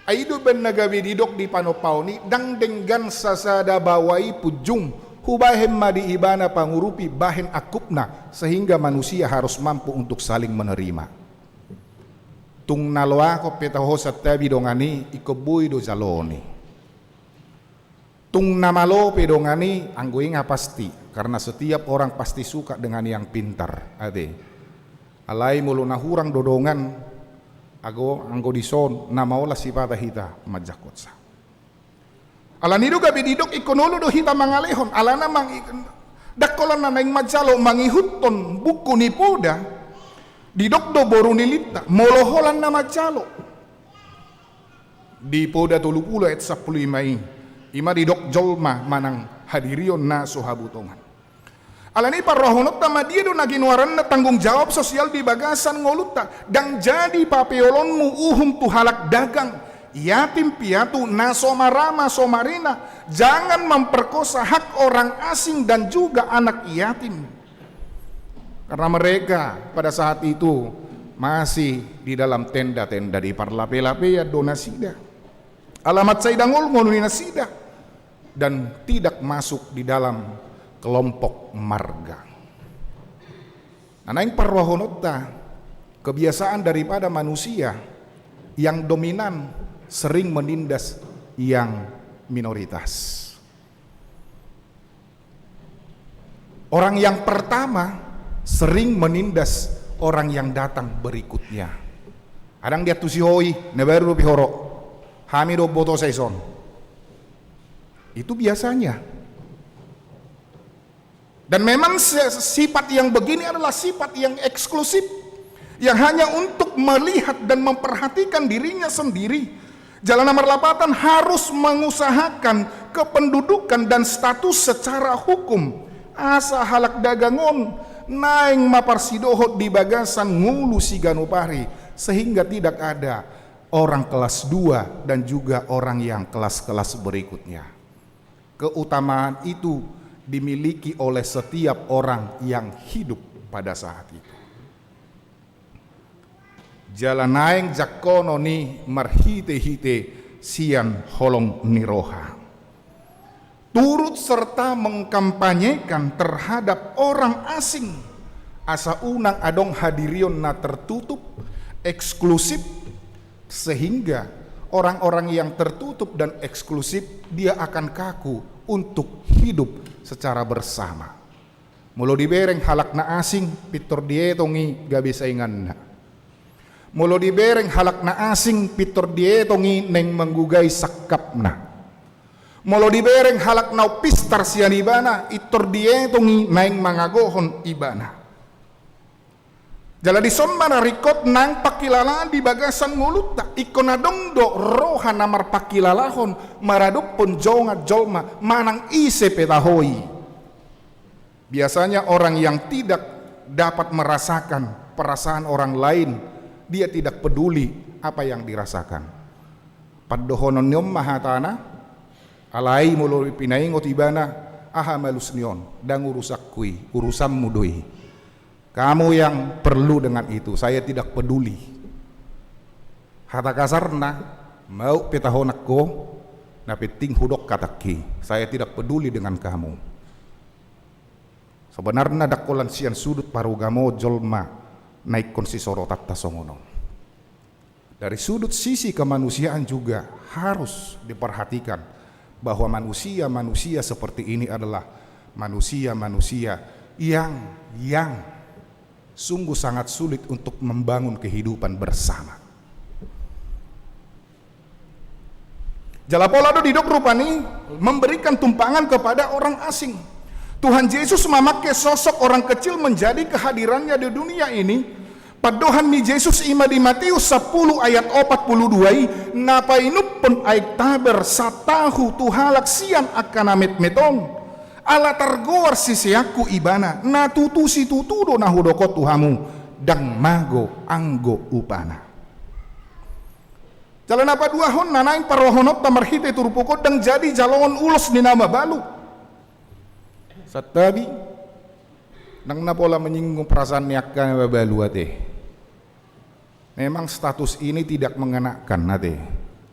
Ai i do umbahen na gabe didok di panompaon i, ndang denggan sasada baoa i punjung, hubahen ma di ibana pangurupi, bahen angkupna, sehingga manusia harus mampu untuk saling menerima. Tung na loakon pe taho santabi dongan i, ingkon boi do jaloon i. Tung na malo pe dongan i, anggo i nga pasti, karena setiap orang pasti suka dengan yang pintar, ate. Alai molo na hurang do dongan, anggo, anggo dison, na maola sipata hita manjangkon sa. Alani do gabe didok ingkon olo do hita mangalehon, alana mang-, ndang holan na naeng manjalo mangihuthon buku ni poda, didok do boru ni Linta, molo holan na manjalo. Di poda tolu pulu ayat sampulu lima i, i ma didok jolma manang hadirion na so habutongan. Alani i parrohahononta ma dia do na ginoaranna tanggung jawab sosial di bagasan ngolunta. Ndang jadi papeolonmu uhum tu halak dagang, yatim piatu, na so marama so marina. Jangan memperkosa hak orang asing dan juga anak yatim. Karena mereka pada saat itu masih di dalam tenda-tenda, di parlape-lapean do nasida. Alamat sai dangol ngolu ni nasida dan tidak masuk di dalam kelompok marga. Na naeng parrohahononta, kebiasaan daripada manusia yang dominan sering menindas yang minoritas. Orang yang pertama sering menindas orang yang datang berikutnya. Adong diantusi ho i, na baru dope ho ro. Hami do umboto saison. Itu biasanya. Dan memang se-, sifat yang begini adalah sifat yang eksklusif, yang hanya untuk melihat dan memperhatikan dirinya sendiri. Jala na marlapatan harus mengusahakan kependudukan dan status secara hukum. Asa halak dagang on naeng ma parsidohot di bagasan ngolu siganup ari, sehingga tidak ada orang kelas dua dan juga orang yang kelas-kelas berikutnya. Keutamaan itu dimiliki oleh setiap orang yang hidup pada saat itu. Jala naeng jangkonon i marhite-hite sian holong ni roha. Turut serta mengkampanyekan terhadap orang asing, asa unang adong hadirion na tertutup, eksklusif, sehingga orang-orang yang tertutup dan eksklusif, dia akan kaku untuk hidup secara bersama. Molo dibereng halak na asing, pintor dietong i gabe sainganna. Molo dibereng halak na asing, pintor dietong i naeng manggugai sangkapna. Molo dibereng halak na umpistar sian ibana, pintor dietong i naeng mangagohon ibana. Jala dison ma na ringkot nang pangkilalaan di bagasan ngolunta. Ingkon adong do roha na marpangkilalahon maradophon jongan jolma manang ise pe taho i. Biasanya orang yang tidak dapat merasakan perasaan orang lain, dia tidak peduli apa yang dirasakan. Pandohonon ni on ma hatana, alai molo pinaingot ibana, aha malus ni on, ndang urusanku i, urusanmu do i. Kamu yang perlu dengan itu, saya tidak peduli. Hata kasarna, maup pe tahonan ho, na penting hudok hatangki, saya tidak peduli dengan kamu. Sebenarna ndang holan sian sudut parugamo jolma na ingkon sisorotanta songon on. Dari sudut sisi kemanusiaan juga harus diperhatikan bahwa manusia-manusia seperti ini adalah manusia-manusia yang, yang sungguh sangat sulit untuk membangun kehidupan bersama. Jala pola do didok rupani memberikan tumpangan kepada orang asing. Tuhan Yesus mamake sosok orang kecil menjadi kehadirannya di dunia ini. Pandohan ni Jesus i ma di Matius sampulu ayat opat pulu dua i, na painumhon aek taber satahu tu halak sian angka na metmet on. Ala targoar siseanku ibana, na tutu situtu do na hudok on tu hamu, ndang mago anggo upana. Jala na paduahon na naeng parohononta marhite turpuk on, ndang jadi jaloon ulos ni na mabalu. Santabi, ndang na pola menyinggung perasaan ni angka na mabalu ate. Memang status ini tidak mengenakan ate.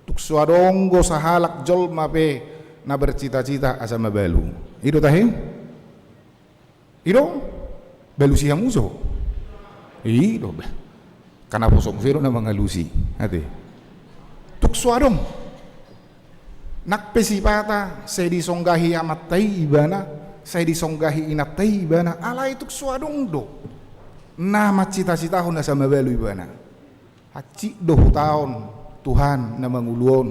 Tung so adong do sahalak jolma pe na bercita-cita asa mabalu. I do tahe? I do? Balusi hamu jo. I do bah. Kana poso muse do na mangalusi ate. Tung so adong. Nang pe sipata sai disonggahi amanta i ibana, sai disonggahi inanta i ibana, alai tung so adong do na mancita-citahon asa mabalu ibana. Hansit do hutaon Tuhan na mangulu on,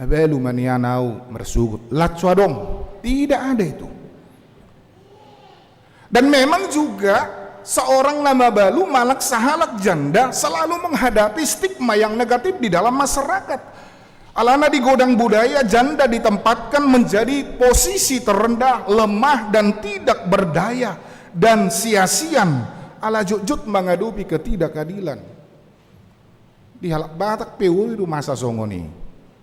mabalu ma nian au marsogot, lan so adong. Tidak ada itu. Dan memang juga seorang na mabalu manang sahalak janda selalu menghadapi stigma yang negatif di dalam masyarakat. Alana di godang budaya janda ditempatkan menjadi posisi terendah, lemah dan tidak berdaya dan sia-sian ala jotjot mangadopi ketidakadilan. Di halak Batak pe uli do masa songon i.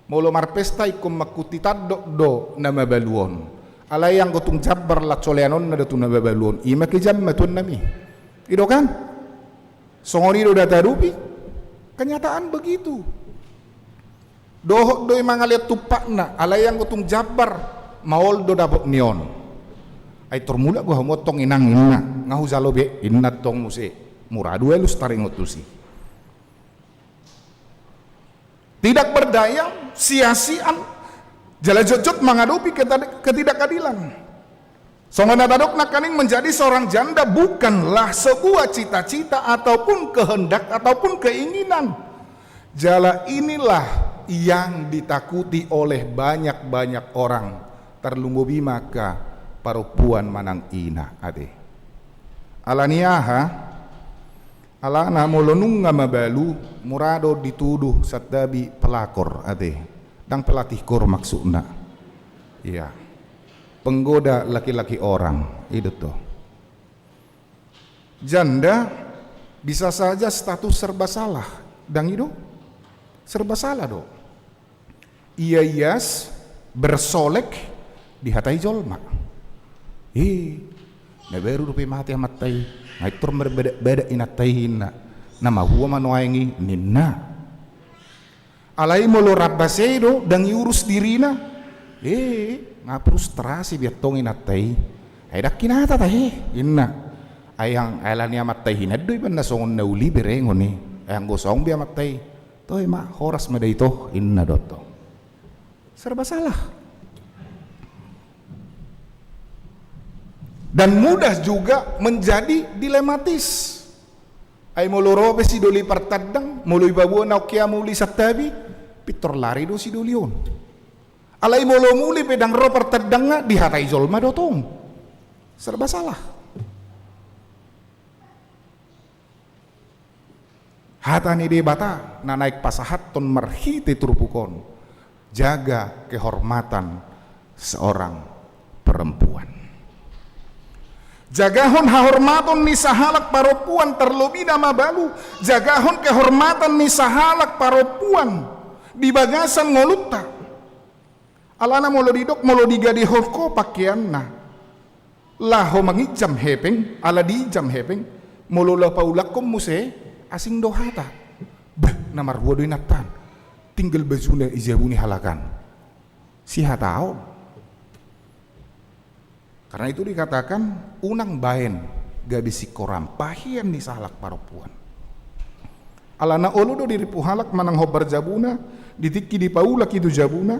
Molo marpesta ingkon mangkuti tandok do na mabalu on. Alai anggo tung jambar lan so leanonna do tu na mabalu on, i ma kejam ma tuan nami. I do kan? Songon i do da tadopi. Kenyataan begitu. Dohot do i mangalean tumpakna, alai anggo tung jambar, maol do dapot ni on. Ai tor mulak do hamu antong inang, inna, nga hujalo be, inna antong muse. Mura do alus taringot tusi. Tidak berdaya, sia-sian, jala jotjot mangadopi keta-, ketidakadilan. Songon na tadok nangkaning, menjadi seorang janda bukanlah sebuah cita-cita ataupun kehendak ataupun keinginan. Jala inilah yang ditakuti oleh banyak-banyak orang, tarlumobi ma angka parompuan manang ina ate. Ala ni aha? Alana molo nunga mabalu, mura do dituduh santabi pelakor ate, ndang pelatih kor maksudna. Iya. Penggoda laki-laki orang, i do tutu. Janda bisa saja status serba salah, ndang i do? Serba salah do. Ia ias bersolek dihatai jolma. Eh, na baru dope mate amanta i, nga i tor marbadak-badak inanta i inna. Na mahua ma nuaeng i ninna. Alai molo rap base do, ndang iurus dirina. Eh, nga frustrasi be antong inanta i. Ai ndang hinata tahe, inna. Ai ang ala ni amanta i hinan do iba na songon na uli berengon i. Ai anggo saong be amanta i. Toe ma, horas ma da ito, inna do antong. Serba salah. Dan mudah juga menjadi dilematis. Ai molo ro pe sidoli partandang, molo ipaboa na ongkiamu uli santabi, pintor lari do sidoli on. Alai molo muli pe ndang ro partandangna, dihatai jolma do tong. Serba salah. Hata ni Debata na naeng pasahathon marhite turpuk on, jaga kehormatan seorang perempuan. Jagahon hahormaton ni sahalak parompuan, tarlobi na mabalu. Jagahon kehormatan ni sahalak parompuan di bagasan ngolunta. Alana molo didok, molo digadehon ho pakeanna laho manginjam hepeng, ala diinjam hepeng, molo laho paulakhon muse, asing do hata. Bah, na marhua do inanta an. Tinggal bajuna i jabu ni halak an. Sihataon. Karena itu dikatakan, unang baen gabe singkoran pahean ni sahalak parompuan. Alana olo do dirippu halak manang hombar jabuna, di tingki dipaulak i tu jabuna,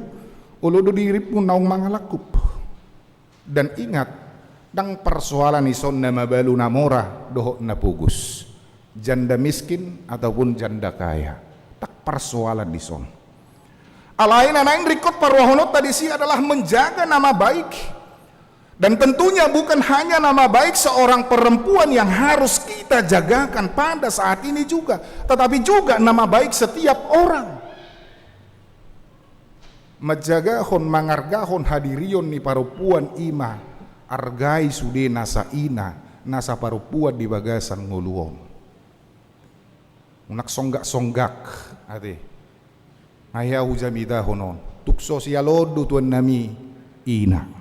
olo do dirippu naung mangalangkup. Dan ingat, ndang persoalan dison na mabalu na mora dohot na pogos, janda miskin ataupun janda kaya. Ndang persoalan dison. Alai na naeng ringkot paruahononta disi adalah menjaga nama baik. Dan tentunya bukan hanya nama baik seorang perempuan yang harus kita jagakan pada saat ini juga, tetapi juga nama baik setiap orang. Manjagahon, mangargahon hadirion ni parompuan i ma argai sude nasa ina, nasa parompuan di bagasan ngolu on. Unang songgak-songgak, ate. Nga hea hujamitahon on. Tung so sialoon do tuan nami ina.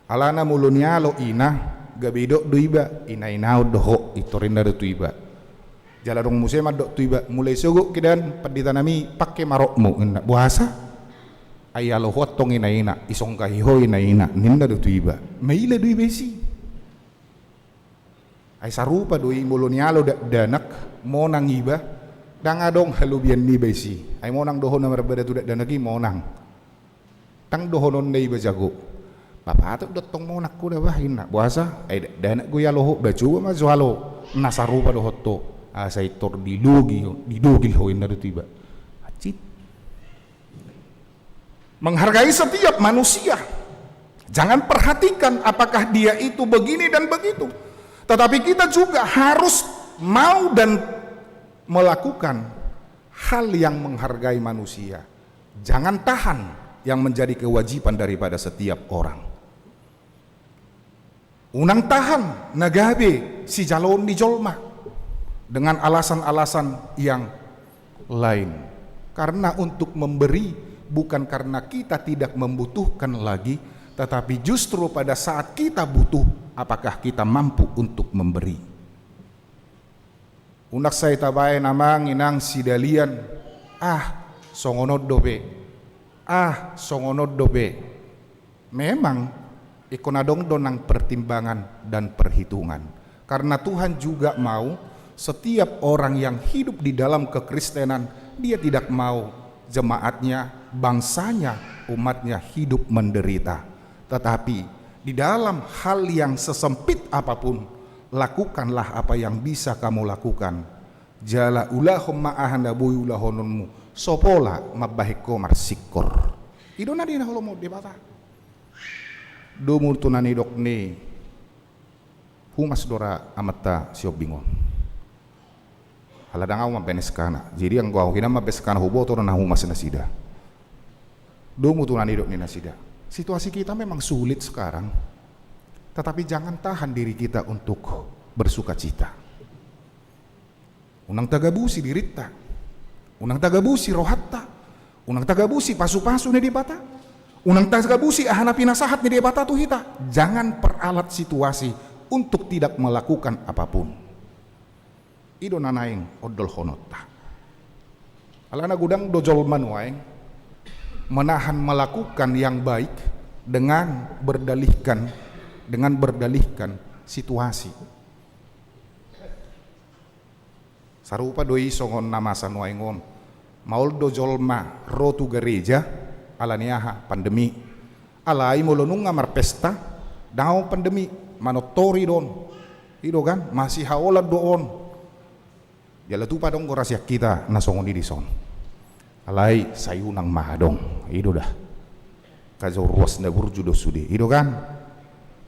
Alana molo nialo ina, gabe didok do iba, ina-inaon do ho, intor ninna do tu iba. Jala adong muse mandok tu iba, mulai sogot kedan pandita nami, pangke ma rokmu, ninna. Boasa? Ai alo ho antong ina-ina, isonggahi ho ina-ina, ninna do tu iba. Maila do iba disi. Ai sarupa do i molo nialo dakdanak, monang iba, ndang adong halobian niba disi. Ai monang do ho na marbada tu dakdanak i, monang. Ndang dohononna iba jago. Ba patut do antong monang ho da bah, ninna. Boasa? Ai dakdanak do ialo ho, ba coba ma jo alo na sarupa dohot ho. Asa intor dilogi, didogil ho, ninna do tu iba. Acit. Menghargai setiap manusia. Jangan perhatikan apakah dia itu begini dan begitu. Tetapi kita juga harus mau dan melakukan hal yang menghargai manusia. Jangan tahan yang menjadi kewajiban daripada setiap orang. Unang tahan na gabe sijaloon ni jolma dengan alasan-alasan yang lain. Karena untuk memberi bukan karena kita tidak membutuhkan lagi, tetapi justru pada saat kita butuh, apakah kita mampu untuk memberi? Unang sai tabaen amang inang sidalian, ah, songon on dope. Ah, songon on dope. Memang, ingkon adong do nang pertimbangan dan perhitungan. Karena Tuhan juga mau setiap orang yang hidup di dalam kekristenan, dia tidak mau jemaatnya, bangsanya, umatnya hidup menderita. Tetapi, di dalam hal yang sesempit apapun, lakukanlah apa yang bisa kamu lakukan. Jala ulahon ma aha na boi ulahononmu, so pola mambahen ho marsingkor. I do na nidok ni Debata. Domu tu na nidok ni humas do ra amanta Sihombing on. Ala ndang ahu mambahen S K-na. Jadi anggo ahu hian mambahen S K-na, huboto do na humas nasida. Domu tu na nidok ni nasida. Situasi kita memang sulit sekarang. Tetapi jangan tahan diri kita untuk bersukacita. Unang tagabusi dirinta. Unang tagabusi rohanta. Unang tagabusi pasupasu ni Debata. Unang tagabusi aha na pinasahat ni Debata tu hita. Jangan peralat situasi untuk tidak melakukan apapun. I do na naeng ondolhononta. Alana godang do jolma nuaeng menahan melakukan yang baik dengan berdalihkan, dengan berdalihkan situasi. Sarupa do i songon na masa nuaeng on. Maol do jolma ro tu gareja, ala ni aha, pandemi. Alai molo nunga marpesta, dao pandemi, manontori do on. I do kan, masihaolan do on. Jala tupa adong do ra sian hita na songon i dison. Alai sai unang ma adong, i do da. Kajo ruas na burju do sude, i do kan?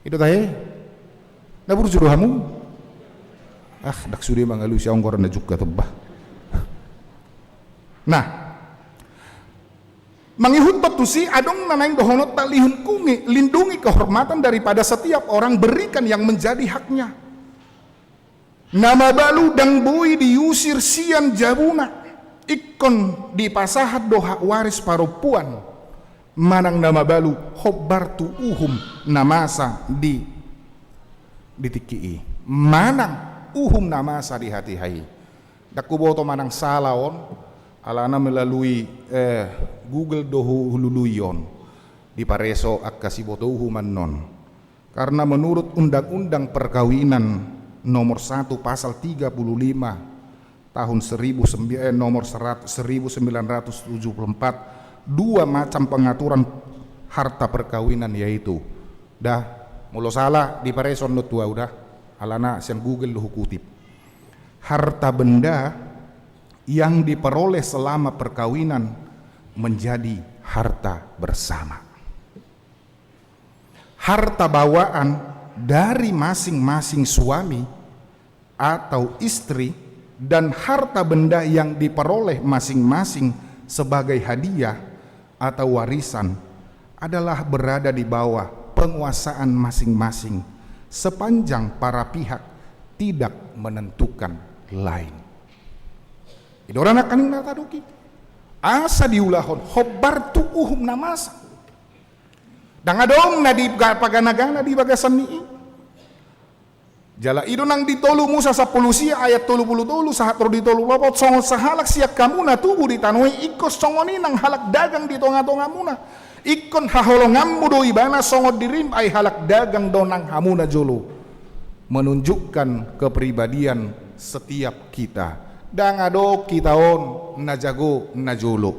I do tahe? Na burju do hamu? Ah, ndang sude mangalusi ahu, anggo ra na jungkat on bah. Nah, Mangihuthon tusi, adong na naeng dohononta lihum kungi, lindungi kehormatan daripada setiap orang, berikan yang menjadi haknya. Na mabalu ndang boi diusir sian jabuna, ingkon dipasahat do hak waris parompuan. Manang na mabalu hombar tu uhum na masa di, di tingki i. Manang uhum na masa di hatiha i. Ndang huboto manang sala on, alana melalui, eh, Google do hu-, hulului on. Dipareso angka siboto uhum annon. Karena menurut Undang-Undang Perkawinan Nomor satu Pasal tiga puluh lima Tahun seribu sembi-, eh, nomor serat-, seribu sembilan ratus tujuh puluh empat, dua macam pengaturan harta perkawinan, yaitu, dah, molo sala dipareso on do tu au dah, alana sian Google do hukutip. Harta benda yang diperoleh selama perkawinan menjadi harta bersama. Harta bawaan dari masing-masing suami atau istri dan harta benda yang diperoleh masing-masing sebagai hadiah atau warisan adalah berada di bawah penguasaan masing-masing sepanjang para pihak tidak menentukan lain. I do ra nangkaning na tadok i. Asa diulahon hombar tu uhum na masa. Ndang adong na di ga-, pagana-gana di bagasan ni i. Jala i do nang di tolu Musa sampulu sia ayat tolu pulu tolu sahat ro di tolu pulu opat, songon sahalak sian hamu na tubu di tano i, ingkon songon i nang halak dagang di tonga-tongamuna. Ingkon haholonganmu do ibana songon dirim, ai halak dagang do nang hamu najolo. Menunjukkan kepribadian setiap kita. Ndang adong hita on na jago najolo.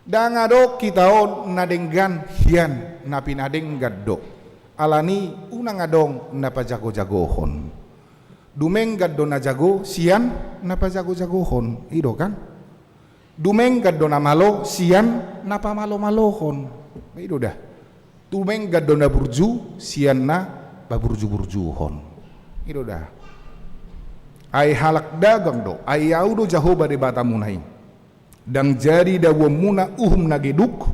Ndang adong hita on na denggan hian na pinadenggan do. Alani unang adong na pajago-jagohon. Dumenggan do na jago sian na pajago-jagohon. I do kan? Dumenggan do na malo sian na pamalo-malohon. I do dah. Dumenggan do na burju sian na paburju-burjuhon. I do dah. Ai halak dagang do, ai au do Jahowa Debatamuna i. Ndang jadi dabuonmuna uhum na geduk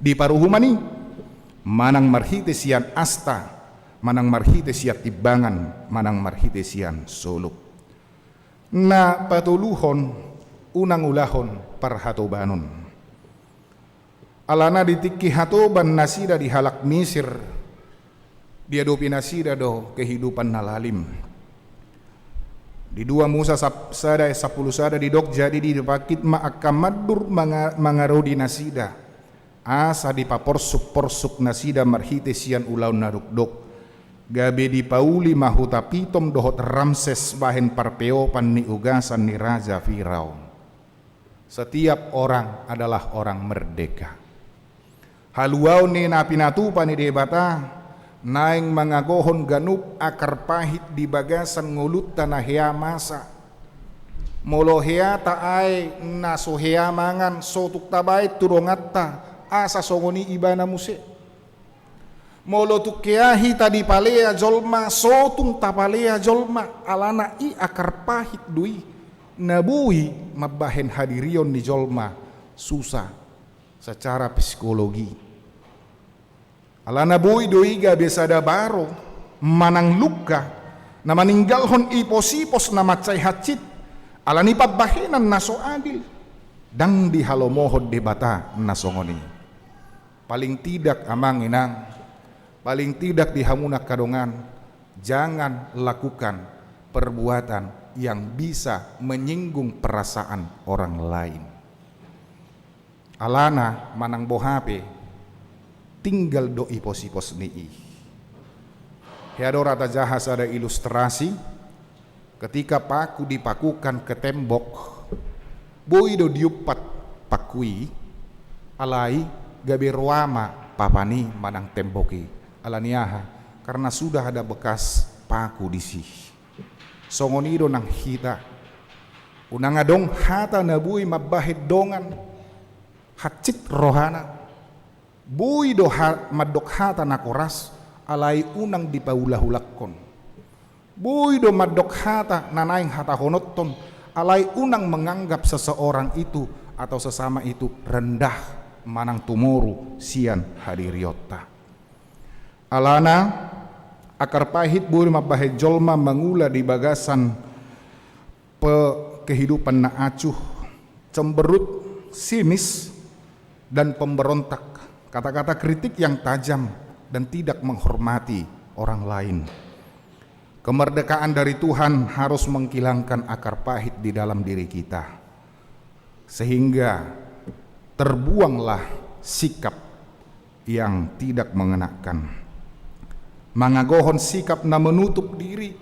di paruhuman i, manang marhite sian asta, manang marhite sian timbangan, manang marhite sian solup. Na patoluhon, unang ulahon parhatobanon. Alana di tingki hatoban nasida di halak Misir, diadopi nasida do kehidupan na lalim. Di dua Musa sap-, sada ayat sampulu sada didok, jadi didapangkit ma angka mandur manga-, mangarodi nasida, asa dipaporsuk-porsuk nasida marhite sian ulaon na dokdok, gabe dipauli ma huta Pitom dohot Ramses bahen parpeopan ni ugasan ni Raja Firaun. Setiap orang adalah orang merdeka. Haluaon ni na pinatupa ni Debata naeng mangagohon ganup akar pahit di bagasan ngolunta na hea masa. Molo hea tahe na so hea mangan, so tung tabaen tu donganta, asa songon i ibana muse. Molo tung hea hita dipalea jolma, so tung tapalea jolma, alana i akar pahit do i na boi mambahen hadirion ni jolma susah secara psikologi. Alana boi do i gabe sada baro manang lungka na maninggalhon ipos-ipos na mansai hansit, alani pambahenan na so adil. Ndang dihalomohon Debata na songon i. Paling tidak, amang inang, paling tidak di hamu na angka dongan, jangan lakukan perbuatan yang bisa menyinggung perasaan orang lain. Alana manang boha pe, tinggal do ipos-ipos ni i. Hea do ra tajaha sada ilustrasi. Ketika paku dipakukan ke tembok, boi do diumpat paku i, alai gabe roa ma papan i manang tembok i. Alani aha? Karena sudah ada bekas paku disi. Songon i do nang hita. Unang adong hata na boi mambahen dongan hansit rohana. Boi do ha-, mandok hata na koras, alai unang dipaulak-ulakhon. Boi do mandok hata na naeng hatahononhon, alai unang menganggap seseorang itu atau sesama itu rendah. manang tumoru sian hadirionta. Alana, akar pahit boi mambahen jolma mangula di bagasan pe-, kehidupan na acuh, cemberut, sinis, dan pemberontak, kata-kata kritik yang tajam, dan tidak menghormati orang lain. Kemerdekaan dari Tuhan harus menghilangkan akar pahit di dalam diri kita, sehingga terbuanglah sikap yang tidak mengenakan. Mangagohon sikap na menutup diri,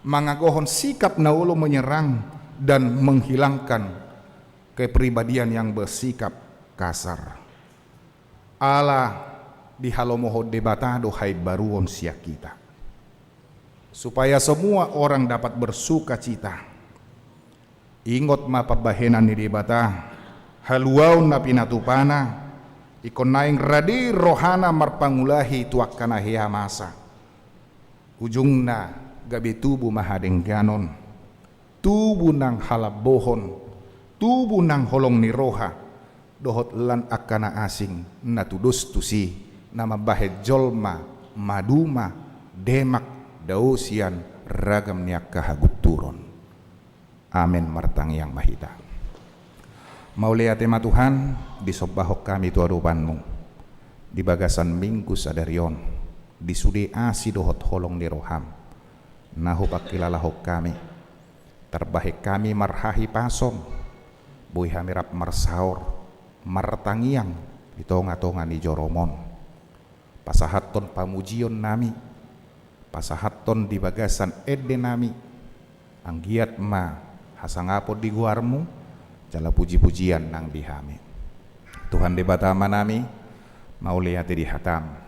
mangagohon sikap na olo menyerang, dan menghilangkan kepribadian yang bersikap kasar. Ala dihalomohon Debata do haimbaruon sian hita, supaya semua orang dapat bersukacita. Ingot ma pambahenan ni Debata, haluaon na pinatupana, ingkon naeng rade rohana marpangulahi tu angka na hea masa. Ujungna gabe tubu ma hadengganon, tubu nang halambohon, tubu nang holong ni roha, dohot lan angka na asing na tudos tusi, na mambahen jolma maduma, demak, dao sian ragam ni angka hagunturon. Amen. Martangiang ma hita. Mauliate ma Tuhan, disombahon hami tu adopanMu di bagasan Minggu sadari on, di sude asi dohot holong ni rohaM na hupangkilalahon hami. Tarbahen hami marhahipason, boi hami rap marsaor, martangiang di tonga-tonga ni joroMon. Pasahathon pamujion nami, pasahathon di bagasan ende nami, anggiat ma hasangapon di goarMu, jala puji-pujian nang di hami. Tuhan Debata Amanami, mauliate di hataM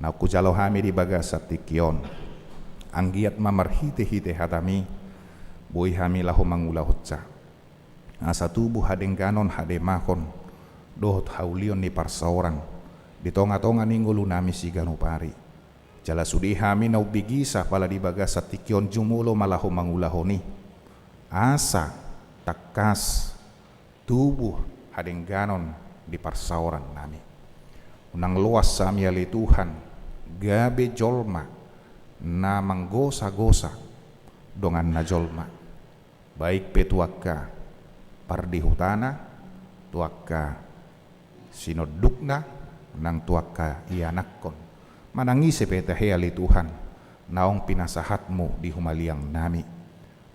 naung hujalo hami di bagasan tingki on. Anggiat ma marhite-hite hataMi, boi hami laho mangulahonsa, asa tubu hadengganon, hademahon, dohot haulion ni parsaoran di tonga-tonga ni ngolu nami siganup ari. Jala sude hami na umbegesa pala di bagasan tingki on jumolo ma laho mangulahon i, asa tangkas tubu hadengganon di parsaoran nami. Unang loas hami ale Tuhan gabe jolma na manggosa-gosa donganna jolma, baik pe tu angka pardihutana, tu angka sinondukna, nang tu angka ianakhon. Manang ise pe tahe ale Tuhan, naung pinasahatMu di humaliang nami,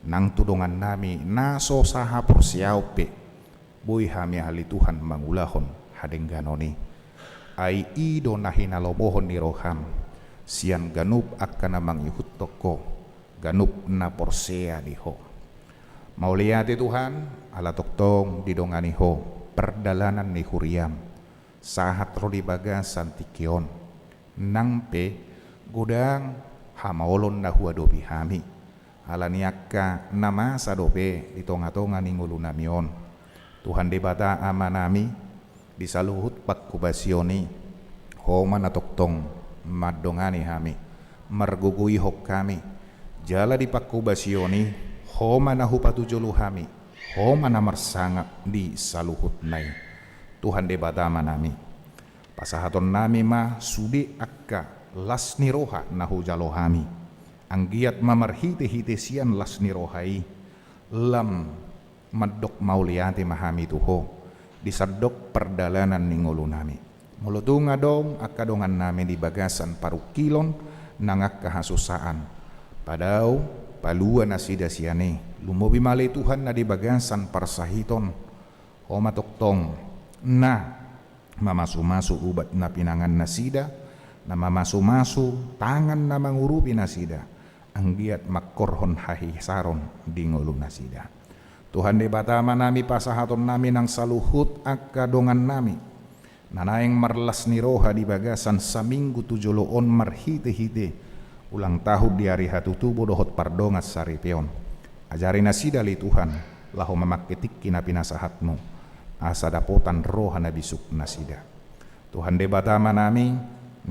nang tu dongan nami na so sahaporseaon pe, boi hami ale Tuhan mangulahon hadengganon i. Ai i do na hinalomohon ni rohaM sian ganup angka na mangihuthon Ho, ganup na porsea di Ho. Mauliate Tuhan, ala tongtong didongani Ho pardalanan ni huriaM sahat ro di bagasan tingki on. Nang pe godang hamaolon na huadopi hami, ala ni angka na masa dope di tonga-tonga ni ngolu nami on. Tuhan Debata Amanami, di saluhut panghobasion i, Ho ma na tongtong mandongani hami, margogoihon hami, jala di panghobasion i, Ho ma na hupatujolo hami, Ho ma na marsangap di saluhutna i. Tuhan Debata Amanami, pasahaton nami ma sude angka las ni roha na hujalo hami. Anggiat ma marhite-hite sian las ni roha i, lam mandok mauliate ma hami tu Ho di sandok pardalanan ni ngolu nami. Molo tung adong angka dongan nami di bagasan parungkilon nang angka hasusaan, padao, palua nasida sian i. Lumobi ma ale Tuhan na di bagasan parsahiton, Ho ma tongtong na mamasu-masu ubat na pinangan nasida, na mamasu-masu tangan na mangurupi nasida, anggiat mangkorhon hahisaron di ngolu nasida. Tuhan Debata Amanami, pasahaton nami nang saluhut angka dongan nami na naeng marlas ni roha di bagasan saminggu tu jolo on marhite-hite ulang tahun di ari hatutubo dohot pardongan saripeon. Ajari nasida ale Tuhan laho mamangke tingki na pinasahatMu, asa dapotan roha na bisuk nasida. Tuhan Debata Amanami,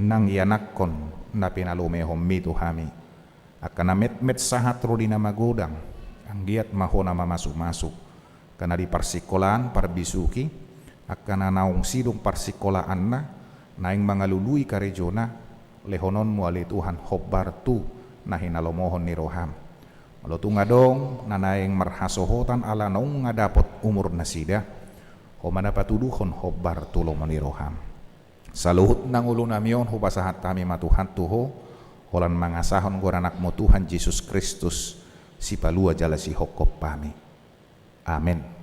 nang ianakhon na pinalumehonMi tu hami, angka na metmet sahat ro di na magodang, anggiat ma Ho na mamasu-masu. Angka na di parsingkolaan parbisuhi, Angka na naung sidung parsingkolaanna, naeng mangalului karejona, lehononmu ale Tuhan hombar tu na hinalomohon ni roham. Molo tung adong na naeng marhasohotan ala nunga dapot umur nasida, ho ma na patuduhon hombar tu lomo ni roham. Saluhutna ngolunami on hupasahat hami ma Tuhan tu Ho, holan mangasahon goar Anakmu Tuhan Jesus Kristus, Sipalua jala Sihophop hami. Amen.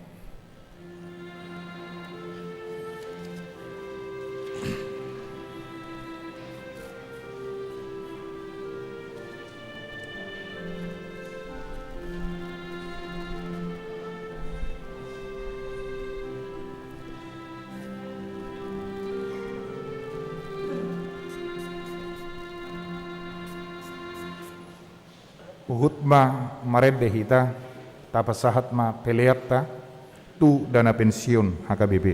Huhut ma marende hita, tapasahat ma peleanta tu dana pensiun H K B P.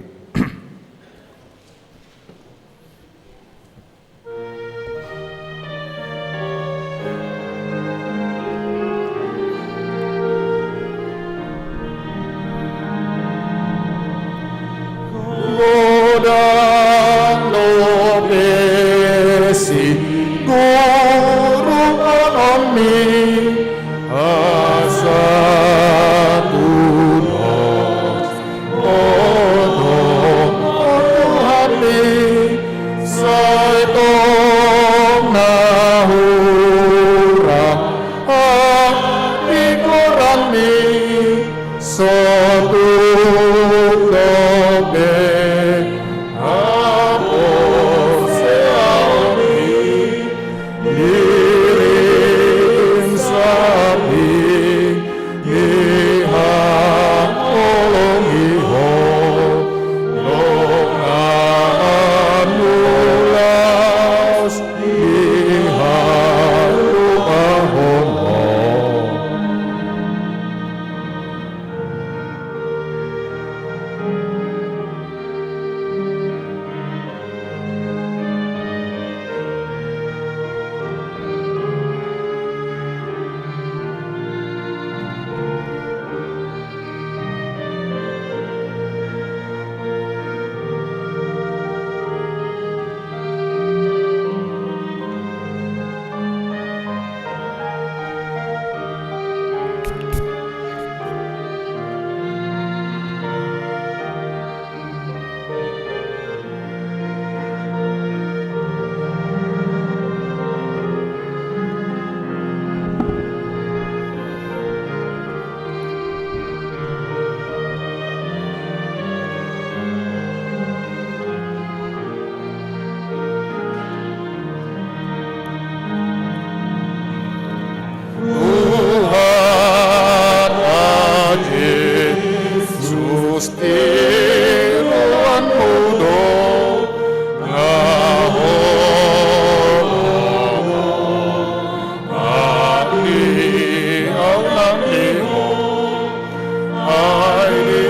Godang dope sigurungononmi, asa tudos otong, o Tuhanmi, sai tong na hurang hatigoranmi, so tung dope haporseaonmi, dirim sambing dihaholongi Ho, donganmu laos dihaluahon Ho. Tuhan, aji sustiruanmu do, nga holong, nga di aunang ni Ho. Ai di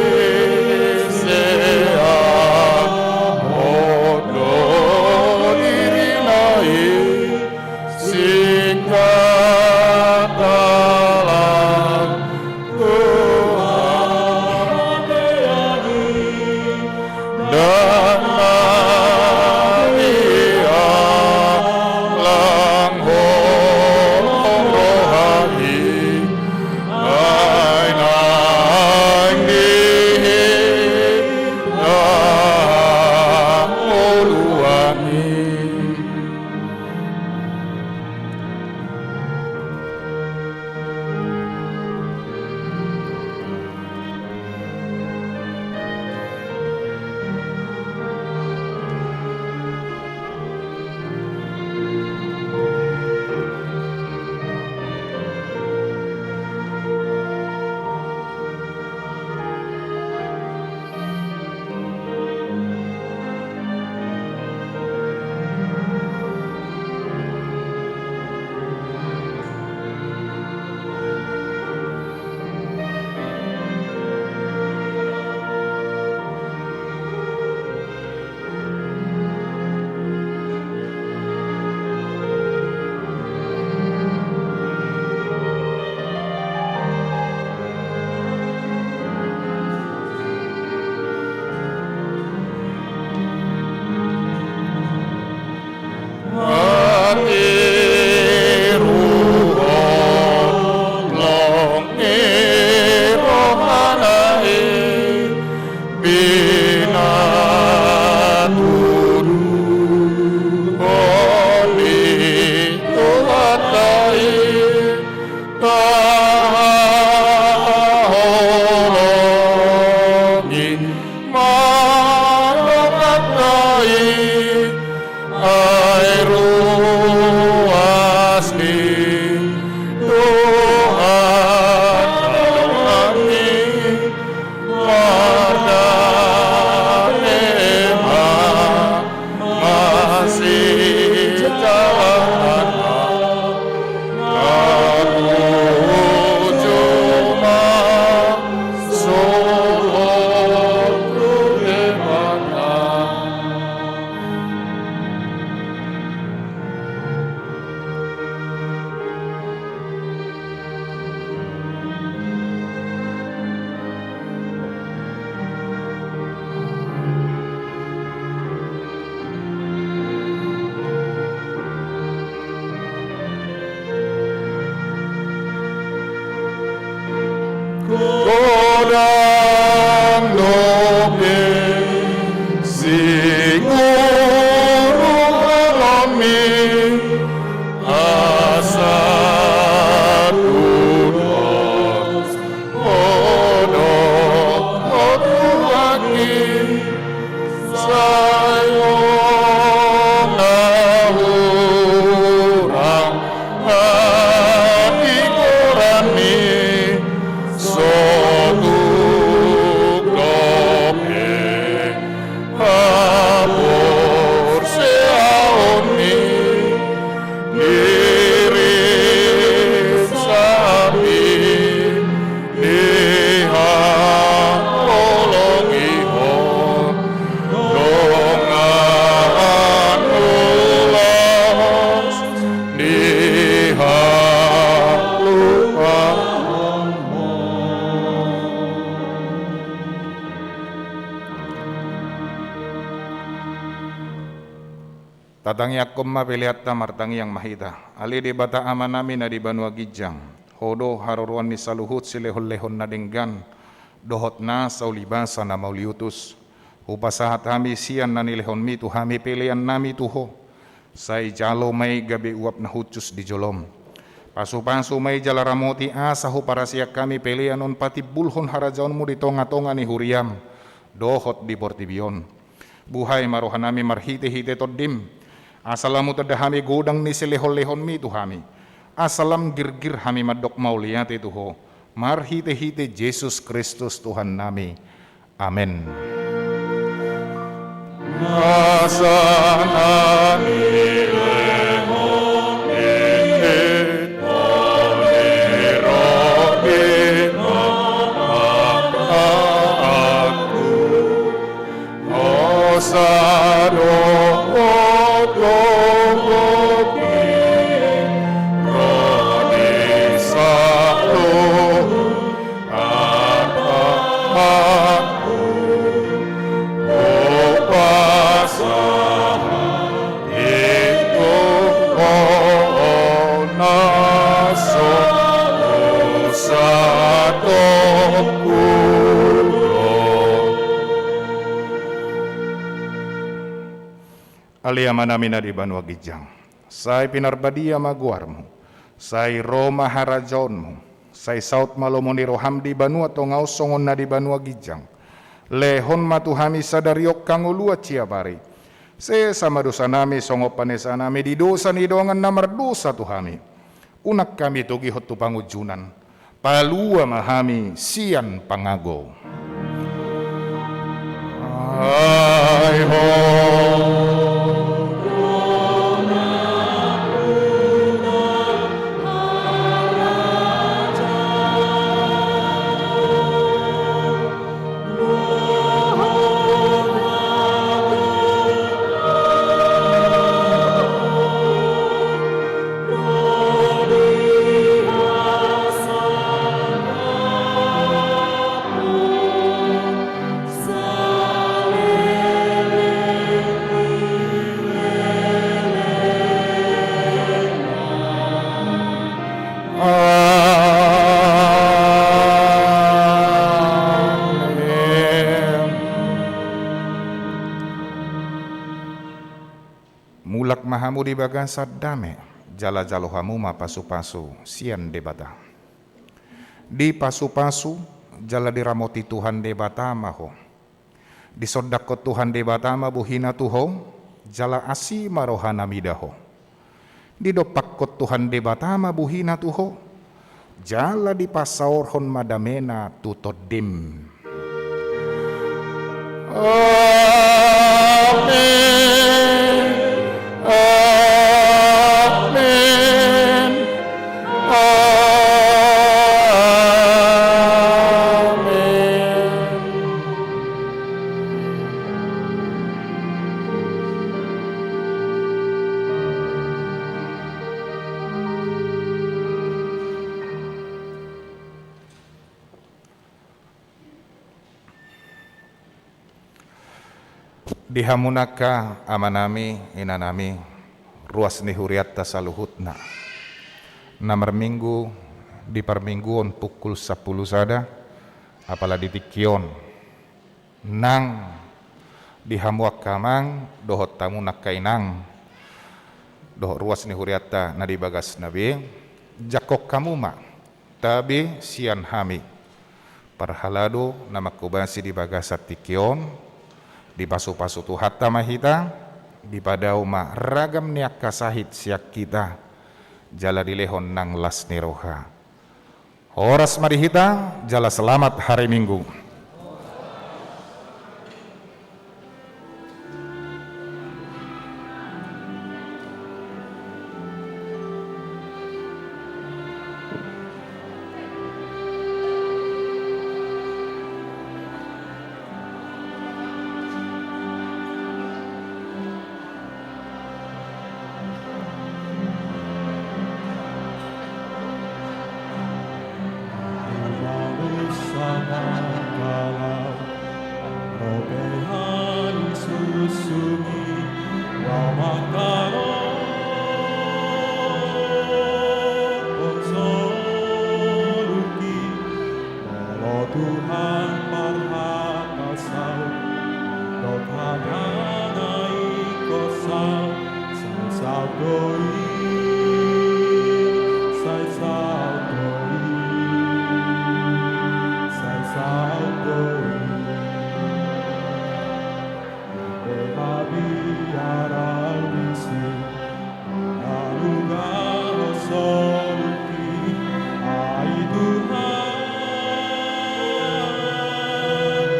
seat modot dirina i, singkat Godang dope singuru halami, asa tudos ho do ho Tuhanki, sai unang hurang hatigoranmi, so tuk dope haporseaonmi, dirinsapi, dihaholongi ho, dongan ulos di haluaonmu. Tatangiangkon ma peleanta, martangiang ma hita. Ale Debata Amanami na di banua ginjang, Ho do haroroan ni saluhut silehonlehon na denggan dohot nasa ulibasa na mauliutus. Hupasahat hami sian na nilehonmi tu hami peleannami tu Ho. Sai jalo ma i gabe uap na hushus di jolom. Pasupasu ma i jala ramoti asa huparaseak hami pelean on patimbulhon harajaonmu di tongatonga ni huriam dohot di portibi on. Buhai ma rohanami marhitehite Tondim, asa lam hutanda hami godang ni silehonlehonmi tu hami, asa lam girgir hami mandok mauliate tu Ho, marhitehite Jesus Kristus Tuhannami. Amen. Nasa na nilehon ni Ho di robi ma ahu. Hosa do Ho tu robi, ro di saluhut ahu. Hupasahat i tu Ho na so satongkuro. Ale Amanami na di banua ginjang, sai pinarbadia ma goarmu, sai ro ma harajaonmu, sai saut ma lomo ni roham di banua tonga on songon na di banua ginjang. Lehon ma tu hami sadari on hangoluan siapari. Sesa ma dosanami songon panesanami di dosa ni dongan na mardosa tu hami. Unang hami togihon tu pangunjunan. Palua ma hami sian pangago. Ai Ho. Amen. Mulak ma hamu di bagasan dame, jala jalo hamu ma pasupasu sian Debata. Dipasupasu jala diramoti Tuhan Debata ma ho. Disondangkon Tuhan Debata ma bohina tu ho, jala asi ma rohana mida ho. Didompakkon Tuhan Debata ma bohina tu ho, jala dipasaorhon ma damena tu tondim. Amen. Amen. Amen. Di hamu angka amanami, inanami, ruas ni hurianta saluhutna, na marminggu Di parmingguon pukul sampulu sada, apala di tingki on, nang di hamu angka amang dohot hamu angka inang dohot ruas ni hurianta na di bagasna be, jangkon hamu ma tabe sian hami parhalado na manghobasi di bagasan tingki on. Dipasupasu Tuhanta ma hita, dipadao ma ragam ni angka sahit sian hita, jala dilehon nang las ni roha. Horas ma di hita, jala selamat hari Minggu. Molo Tuhan parhata saut, dohot hata na ingkon saut, sai saut do i, sai saut do i, sai saut do i. Ate mabiar au disi, na luga ho soluki, ai Tuhan,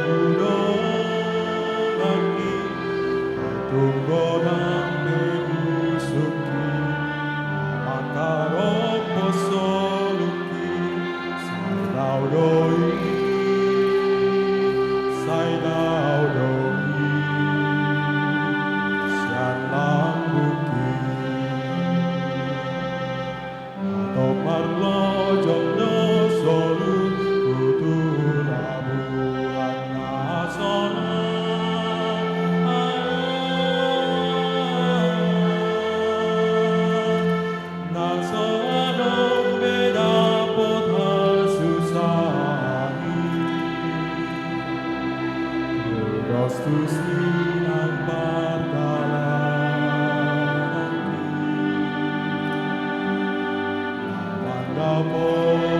hudongaki, tung godang be musukki, mangkarompo soluki, sai dao do i, sai dao do i, sian lambungki. Antong marlojong do soluku tu labuan na sonang. Na so adong be dapot hasusaan i, dos tusi nang pardalananki, na mandapothon